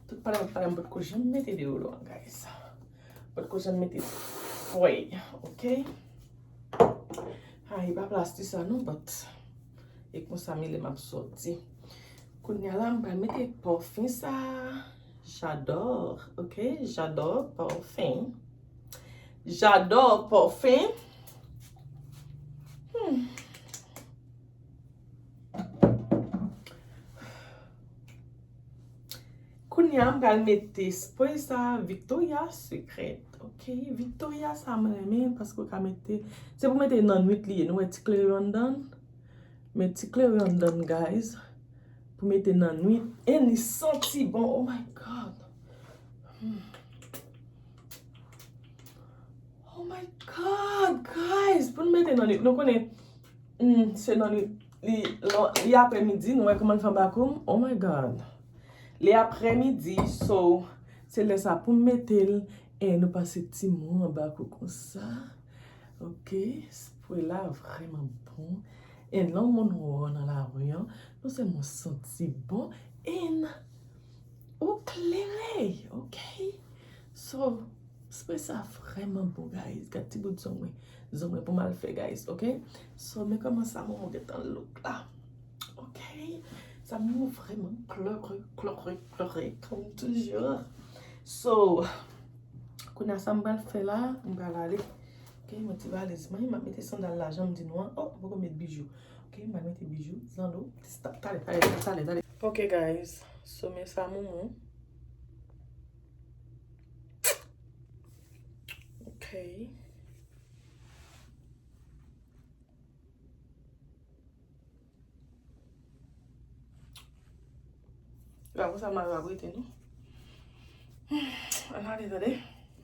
Tout pandan, pandan m potko janm mete deodoran, guys. Potko janm mete spray, ok? Ay, pa plas ti sa non, but e konsa m ye lè m ap soti. Kounye a la, m pral mete pòfen sa. J'adore, ok? J'adore pòfen. J'adore pòfen. Hmm. Kounye a, m pral mete spray sa, Victoria's Secret. Ok, Victoria sa mwen renmen paske w ka mete, se pou mete nan nwit li ye. Nou wè ti kleren anndan? Men ti kleren anndan, guys. Pou mete nan nwit. And li santi bon. Oh my God. Hmm. Oh my God, guys. Pou n mete nan nwit. Nou konnen, hmm, se nan nwit. Li, li aprèmidi. Nou wè kòman l fè anba kou m. Oh my God. Li aprèmidi. So, se lè sa pou m mete l. E nou pase ti mo anba kou konsa. Ok. Spray la vrèman bon. And lè yon moun wè w nan lari an, non sèlman w santi bon, and ou klere, ok? So, spray sa vrèman bon, guys. Gad ti bout zong mwen. Zong mwen pou m al fè, guys, ok? So, men kòman Samou gentan look la. Ok? Samou vrèman klere, klere, klere, kòm toujou. So, kounye a sa m pral fè la, m pral ale. Ok, mwen ti valiz mwen, m ap mete sandal la, jan m di nou an. Oh, m poko met bijou. Ok, m pral mete bijou, zanno. Talè, talè, talè, talè, talè. Ok, guys, so men Samou. Ok. Yo, konsa mari w ap rete, non? Ann ale, tande.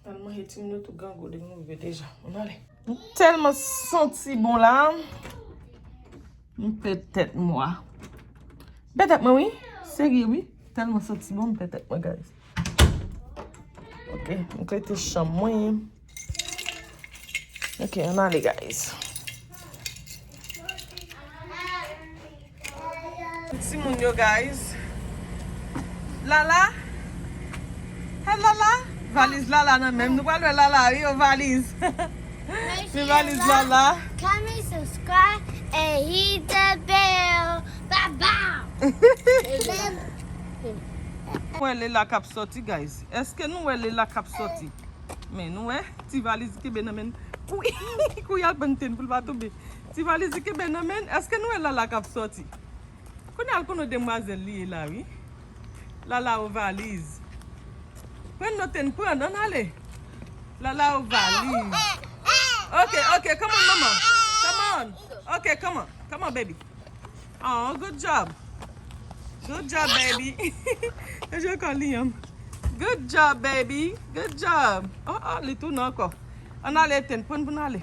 Ann manje timoun yo tou gango depi nou rive deja. Ann ale. M tèlman santi bon la. M pè tèt mwen. M pè tèt mwen, wi. Serye, wi. Tèlman santi bon, m pè tèt mwen, guys. Ok, m klete chanm mwen. Ok, ann ale, guys. Timoun yo, guys. Lala? Hey, Lala? Valiz Lala nan men m. Nou pral wè Lala, wi, yon valiz. Men valiz Lala. Comment, subscribe, and hit the bell. Bow, bow. Wè Lela k ap sòti, guys. Èske nou wè Lela k ap sòti? Men nou wè, ti valiz li kenbe nan men l. Kouri, kouri al pran tenten pou l pa tonbe. Ti valiz li kenbe nan men l. Èske nou wè Lala k ap sòti? Kounye a l konn demwazèl li ye la, wi. Lala o valiz. Pran nan tenten, pran, ann ale. Lala o valiz. Ok, ok, come on, mama. Come on. Ok, come on. Come on, baby. Oh, good job. Good job, baby. Yo jwe kò Liam. Good job, baby. Good job. Oh, oh, li tounen ankò. Ann ale, Ethan, pran pou n ale.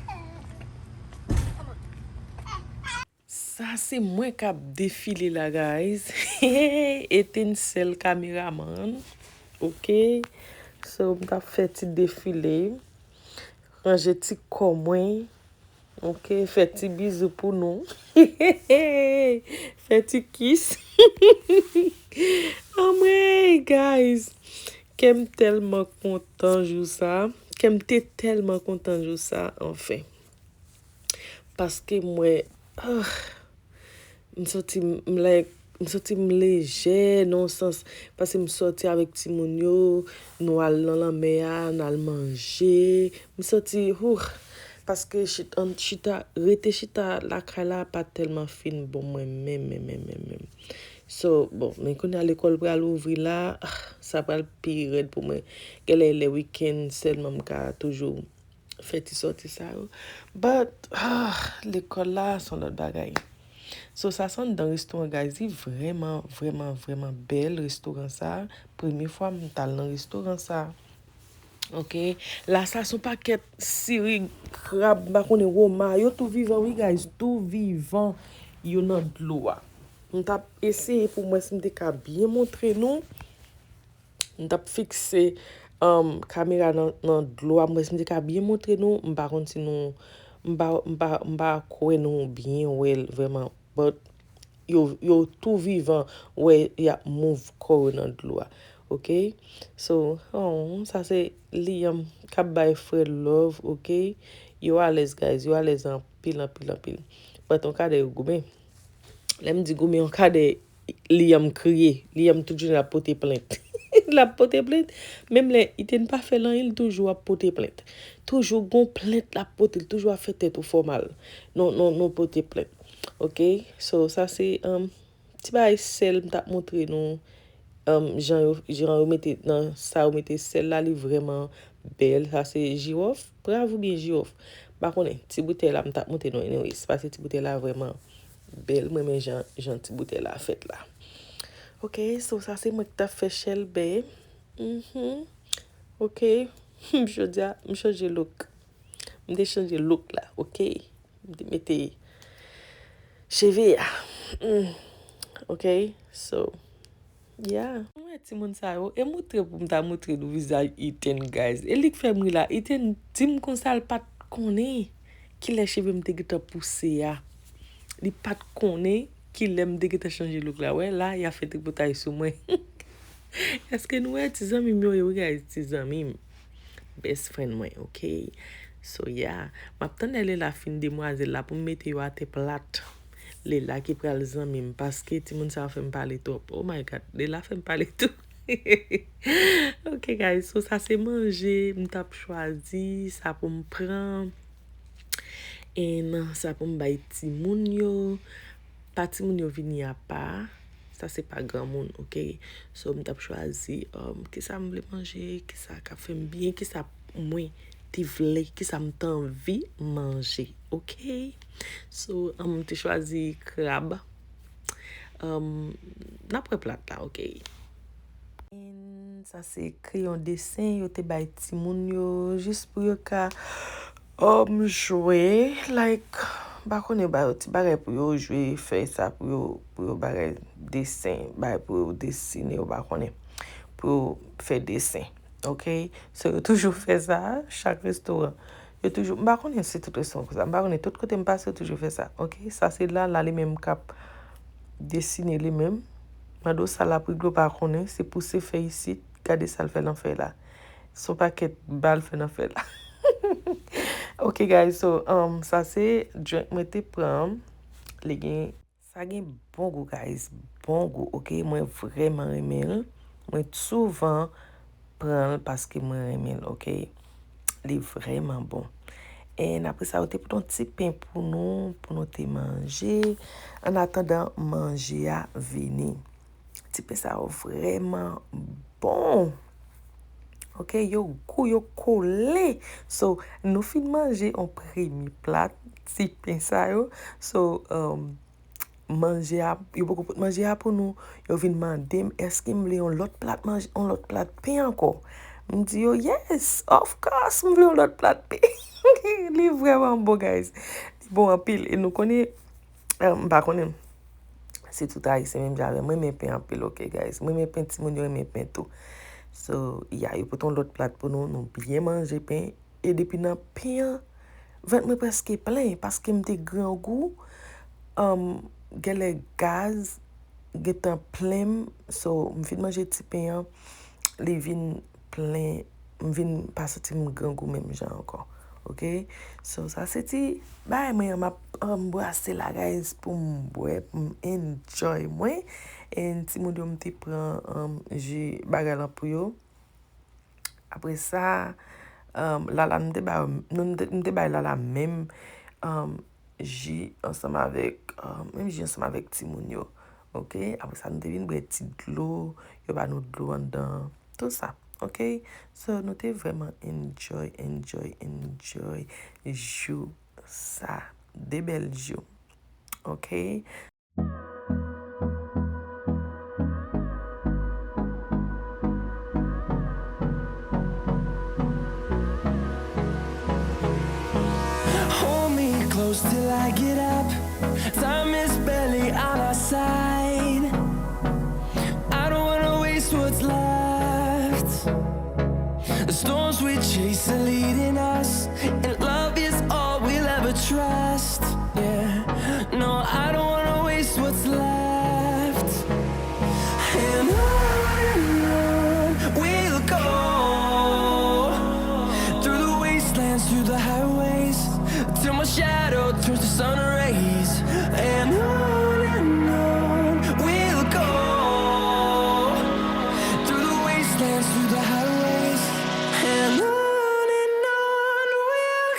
Sa se mwen k ap defile la, guys. Ethan sèl kameraman. Ok. So, m t ap fè ti defile. Ranje ti kò mwen. Ok, fè ti bizou pou nou. Fè ti kiss. Anmwey, guys. Kè m tèlman kontan jou sa. Kè m te tèlman kontan jou sa, anfen. Paske mwen, ah, m santi m, like, m santi m lejè nan yon sans, paske m sòti avèk timoun yo, nou al nan lanmè a, n al manje. M santi, huh, paske chit-, an, chita, rete chita lakay la pa tèlman fin bon mwen menm, menm, menm, menm, menm. So, bon, men kounye a lekòl pral ouvri la, ah, sa pral pi rèd pou mwen. Genlè lè wikenn sèlman m ka toujou fè ti sòti sa yo. But, ah, lekòl la, se yon lòt bagay. So, sa se anndan restoran, guys. Li vrèman, vrèman, vrèman bèl, restoran sa. Premye fwa m t al nan restoran sa. Ok. La, sa se yon pakèt siri, krab, m pa konnen, woma. Yo tou vivan, wi, guys. Tou vivan, yo nan dlo a. M t ap eseye pou m wè si m te ka byen montre nou. M t ap fikse, um, kamera nan, nan dlo a, m wè si m te ka byen montre nou. M pa konn si nou, m pa, m pa, m pa kwè nou byen wè l vrèman. But yo, yo tou vivan, wè y ap move kò yo nan dlo a. Ok? So, oh, sa se Liam k ap bay frè l love, ok? Yo alèz, guys, yo alèz anpil, anpil, anpil. But on kadè yo goumen. Lè m di goumen, on kadè Liam kriye. Liam tout jounen l ap pote plent. L ap pote plent. Menm lè Ethan pa fè l anyen, li toujou ap pote plent. Toujou gon plent l ap pote, li toujou ap fè tèt ou fè w mal. Non, non, non, pote plent. Ok? So, sa se, um, ti bagay sèl m t ap montre nou. Um, jan yo, jan yo mete nan sa yo mete sèl la, li vrèman bèl. Sa se jiwòf. Brav oubyen jiwòf? M pa konnen. Ti boutèy la, m t ap montre nou anyways. Paske ti boutèy la vrèman bèl. Mwen renmen jan, jan ti boutèy la fèt la. Ok, so sa se mwen ki t ap fè chèlbè. Mhm. Ok. Jodi a, m chanje look. M te chanje look la, ok. M te mete cheve a. Mm. Ok, so, yeah. Mwen timoun sa yo, e moutre pou m ta moutre nou vizaj Ethan, guys. E li k fè m ri la. Ethan di m konsa l pa t konnen. kilè cheve m te gentan pouse a. Li pa t konnen kilè m te gentan chanje look la. Wè la, y ap fè tripotay sou mwen. Èske nou wè ti zanmi m yo ye? Wi, guys, ti zanmi m. Best friend mwen, ok? So, yeah. M ap tann lè Lela fin demwazèl la pou m mete yo atè plat. Lela ki pral zanmi m, paske timoun sa yo fè m pale twòp. Oh my God, Lela fè m pale tou. Ok, guys, so sa se manje m t ap chwazi, sa pou m pran. And sa pou m bay timoun yo. Pa timoun yo vini apa. Sa se pa granmoun, ok? So, m t ap chwazi, um, kisa m vle manje, kisa k ap fè m byen, kisa mwen te vle, kisa m t anvi manje, ok? So, um, m te chwazi krab. Um, n ap wè plat la, ok? And sa se kreyon desen yo te bay timoun yo, jis pou yo ka, um, jwe, like, m pa konnen, ba yo ti bagay pou yo jwe, fè sa pou yo, pou yo bagay desen, bagay pou yo desine, yo pa konnen, pou yo fè desen, ok? So, yo toujou fè sa, chak restoran. Yo toujou, m pa konnen si tout restoran konsa, m pa konnen, tout kote m pase, yo toujou fè sa, ok? Sa se Lala li menm k ap desine li menm. Mande w sa Lapwiglo pa konnen, se pouse fè isit, gade sa l fè nan fèy la. Se yon pakèt ba l fè nan fèy la. Ok, guys, so, um, sa se drink mwen te pran. Li gen, sa gen bon gou, guys. Bon gou, ok? Mwen vrèman renmen l. Mwen souvan pran l paske mwen renmen l, ok? Li vrèman bon. And apre sa, yo te pote yon ti pen pou nou, pou nou te manje. An atandan manje a vini. Ti pen sa yo vrèman bon. Ok, yo gou, yo kole. So, nou fin manje yon premye plat ti pen sa yo. So, um, manje a, yo poko pote manje a pou nou. Yo vin mande m, èske m vle yon lòt plat manje, yon lòt plat pen ankò? M di yo, yes, of course, m vle yon lòt plat pen. Li vrèman bon, guys. Li bon anpil. E nou konnen, eh, m pa konnen si tout Ayisyen menm jan avè m. Mwen renmen pen anpil, ok, guys. Mwen renmen pen, timoun yo renmen pen tou. So, ya, yo pote yon lòt plat pou nou, nou byen manje pen. E depi nan pen an, vant mwen prèske plen, paske m te grangou, um, genlè gaz gentan plen m, so, m fin manje ti pen an, li vin plen, m vin pa santi m grangou menm jan ankò, ok? So, sa se ti bagay mwen an, m ap, um, brase la, guys, pou m bwè, pou m enjoy mwen. E timoun yo, m te pran, um, ji bagay lan pou yo. Apre sa, um, Lala, m te ba, m te, m te bay Lala menm, um, ji ansanm avèk, um, menm ji ansanm avèk timoun yo. Ok? Apre sa, nou te vin bwè ti dlo, yo ba nou dlo anndan, tout sa. Ok? So, nou te vrèman enjoy, enjoy, enjoy jou sa. De bèl jou. Ok? Hold me close till I get up. Time is barely on our side. I don't wanna waste what's left. The storms we chase are leading us, and love is all we'll ever trust. Yeah, no, I don't wanna waste what's left. And on and on we'll go, through the wastelands, through the highways, till my shadow turns to sun rays. And on and on we'll go, through the wastelands, through the highways. And on and on we'll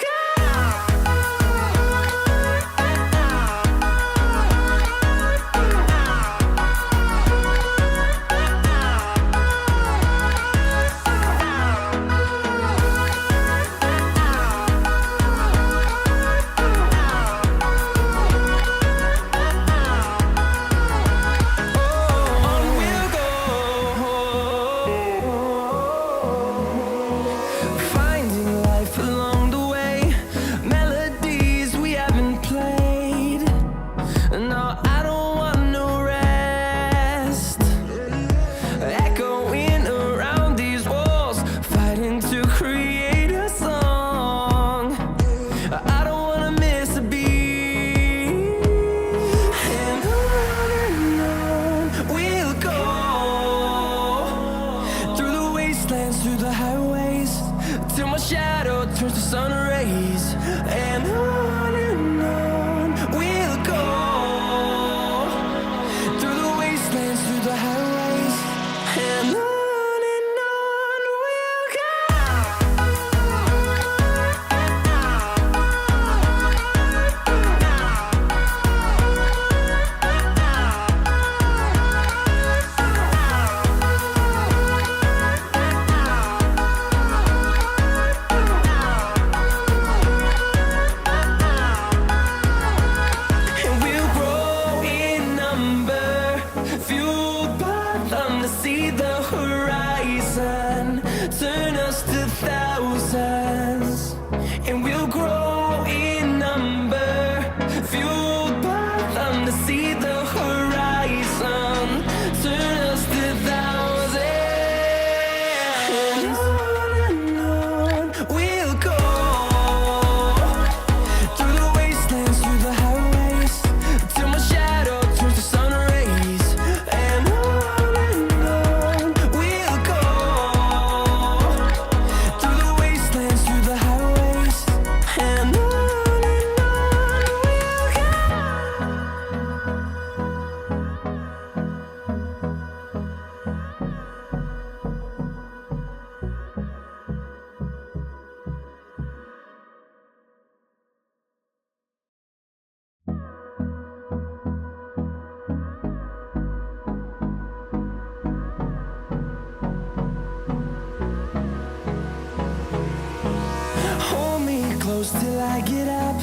Till I get up,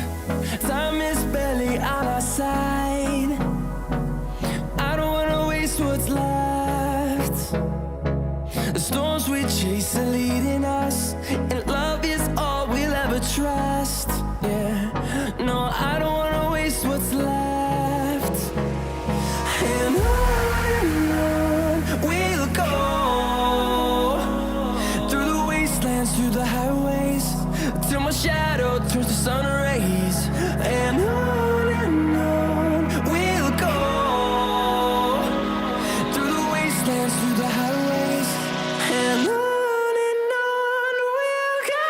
time is barely on our side. I don't wanna waste what's left. The storms we chase are leading us, and love is all we'll ever trust. Yeah, no, I don't wanna waste what's left. And on and on we'll go, through the wastelands, through the highways, till my shadow turns to sun rays. And on and on we'll go, through the wastelands, through the highways, and on and on we'll go.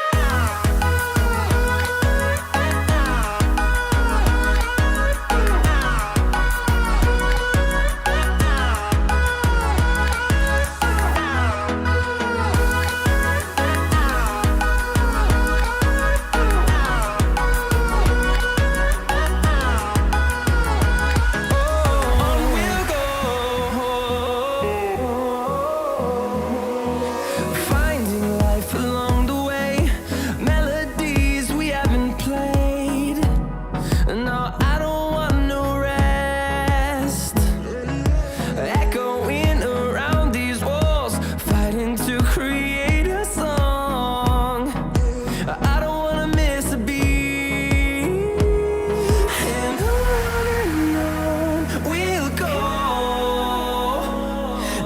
Finding life along the way, melodies we haven't played. No, I don't want no rest. Echoing around these walls, fighting to create a song. I don't wanna miss a beat. And on and on we'll go,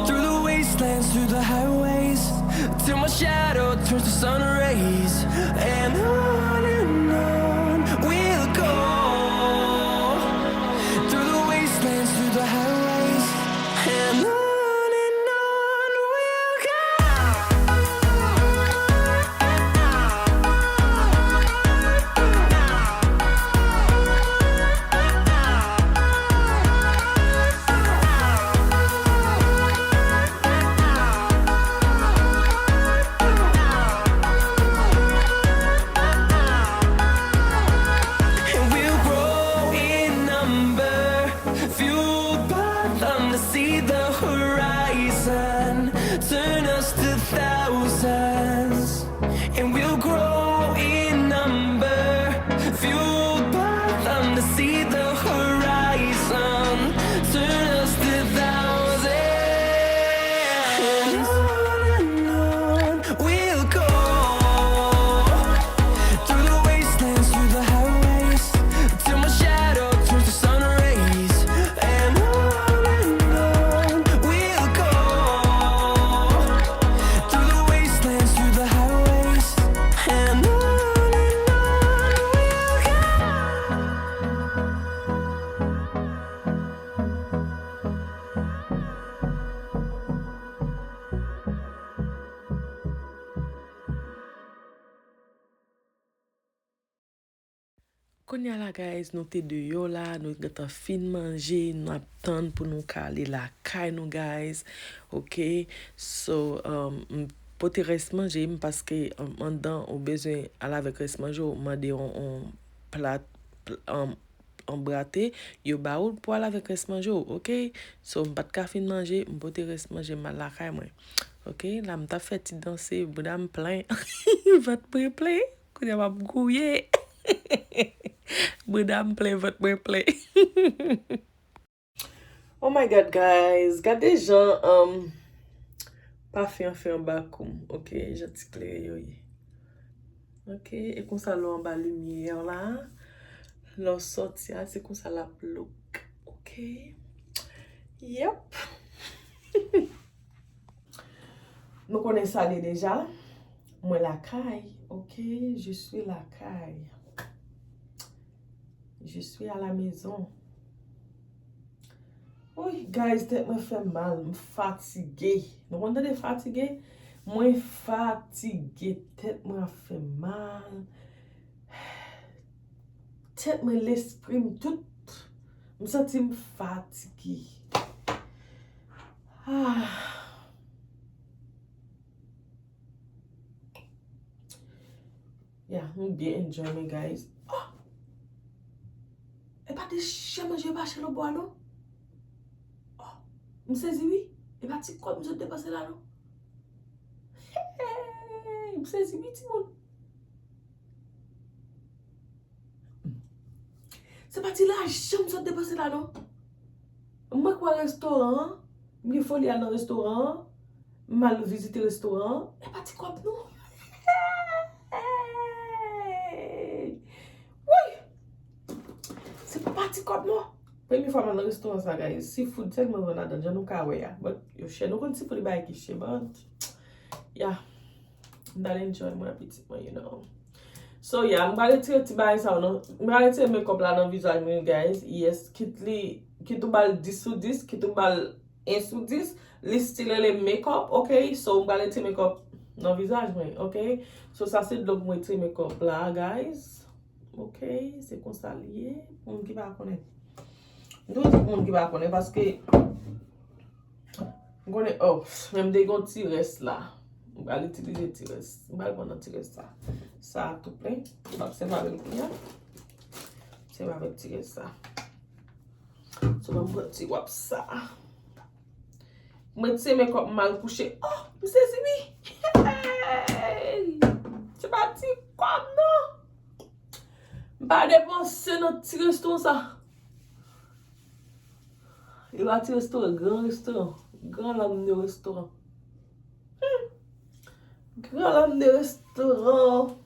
through the wastelands, through the highways, till my shadow turns to sun rays. And on and on we'll go, through the wastelands, through the highways, and on and on we'll go. And we'll grow in number, fueled by them to see the horizon, turn us to thousands. And we'll grow in number, fueled by them to see the horizon, turn us to thousands. And on and on we'll go, through the wastelands, through the highways, till my shadow turns to sun rays. And on and on we'll go, through the wastelands, through the highways, and on and on we'll go. Kounye a la, guys, nou te deyò la, nou gentan fin manje, n ap tann pou nou ka ale lakay nou, guys. Ok, so, um, m pote rès manje m paske, um, anndan ou bezwen al avèk rès manje w, mande yon, yon plat, pl-, um, yon brate, yo ba ou pou al avèk rès manje w, ok? So, m pa t ka fin manje, m pote rès manje m al lakay mwen. Ok, la m t ap fè ti danse, bouda m plen, vant mwen plen. Kounye a m ap gouye. Bouda m plen, vant mwen plen. Oh my God, guys. Gade jan, um, pafen an fè anba kou m. Ok, jan ti klere yo ye. Ok, e konsa lè w anba limyè la, lè w sòti a, se konsa l ap look. Ok. Yep. Nou konnen sa l ye deja. Mwen lakay, ok? Je suis lakay. Je suis à la maison. Wi, guys, tèt mwen fè mal, m fatige. Nou konn tande fatige? Mwen fatige, tèt mwen ap fè mal. Tèt mwen, lespri m, tout. M santi m fatige. Ah. Ya, m byen enjoy mwen, guys. Oh! E pa de chè manje yo pa chè lòtbò a, non? Oh! M sezi, wi. E pa ti kòb m sot depanse la, non? Hey! M sezi, wi, timoun. Se pa ti lajan m sot depanse la non. Mwen kwè restoran an, m gen foli al nan restoran an, m al vizite restoran an, e pa ti kòb non. Woy! Se pa ti kòb non. Premye fwa m al nan restoran sa, guys. Seafood sèlman vann ladan, jan nou ka wè a. But yo chè. Nou konn seafood e bagay ki chè, but yeah. M t al enjoy mwen apetit mwen, you know. So yeah, m pral retire ti bagay sa yo nan, m pral retire makeup la nan vizaj mwen, guys. Yes, kit li, kit ou ba l dis sou dis, kit ou ba l en sou dis, li still rele makeup, ok? So m pral retire makeup nan vizaj mwen, ok? So sa se dlo pou m retire makeup la, guys. Ok, se konsa l ye. Pou moun ki pa konnen. M toujou di pou moun ki pa konnen paske m konnen, oh, men m te gen yon ti rès la. M pral itilize ti rès. M pral pran nan ti rès sa. Sa a tou plen. M ap sèvi avèk li a. Sèvi avèk ti rès sa. So, ban m pran ti wòb sa. Mwen ti se makeup m al kouche. Oh, m sezi wi. Hey! Se pa ti kòb non. M pa depanse nan ti restoran sa. E pa ti restoran, gran restoran. Gran lam de restoran. Hmm. Gran lam de restoran.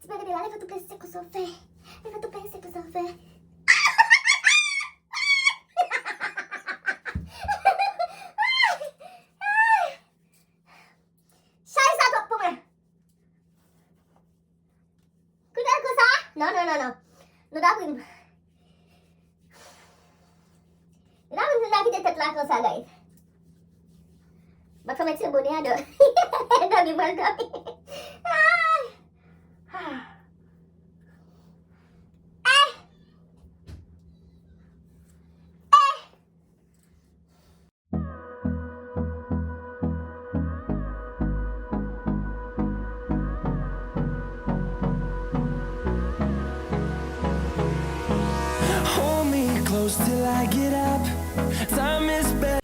Ti bagay la, leve tou plen sek ou sa w fè. Leve tou plen sek ou sa w fè. Chay sa twòp pou mwen. Koute l konsa? Non, non, non, non. Nou ta pran. N ap vin vin kite tèt la konsa, guys. Bat fò mèt se bonè a dò. Dòmi, mwen dòmi. Ay! Ah! Eh! Eh! Hold me close till I get up. Time is barely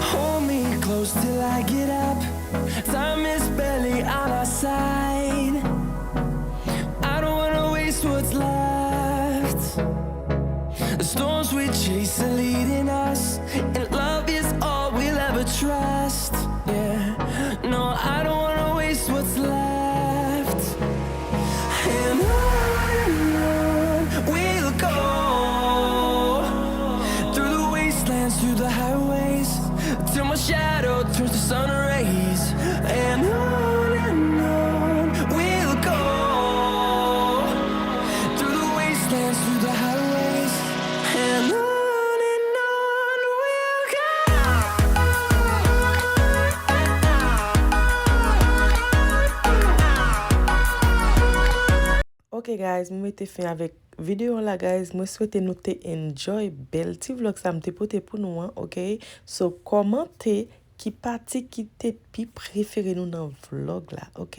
Hold me close till I get up. Time is barely on our side. I don't wanna waste what's left. The storms we chase are leading us, and love is all we'll ever trust. Yeah, no, I don't wanna waste what's left. And on and on we'll go, through the wastelands, through the highways, till my shadow turns to sun rays. And on and on we'll go, through the wastelands, through the highways, and on and on we'll go. Ok guys, mwen mete fen avèk videyo an la guys. Mwen swete nou te enjoy bèl ti vlog sa m te pote pou nou an, ok? So, kòmante ki pati ki te pi prefere nou nan vlog la, ok?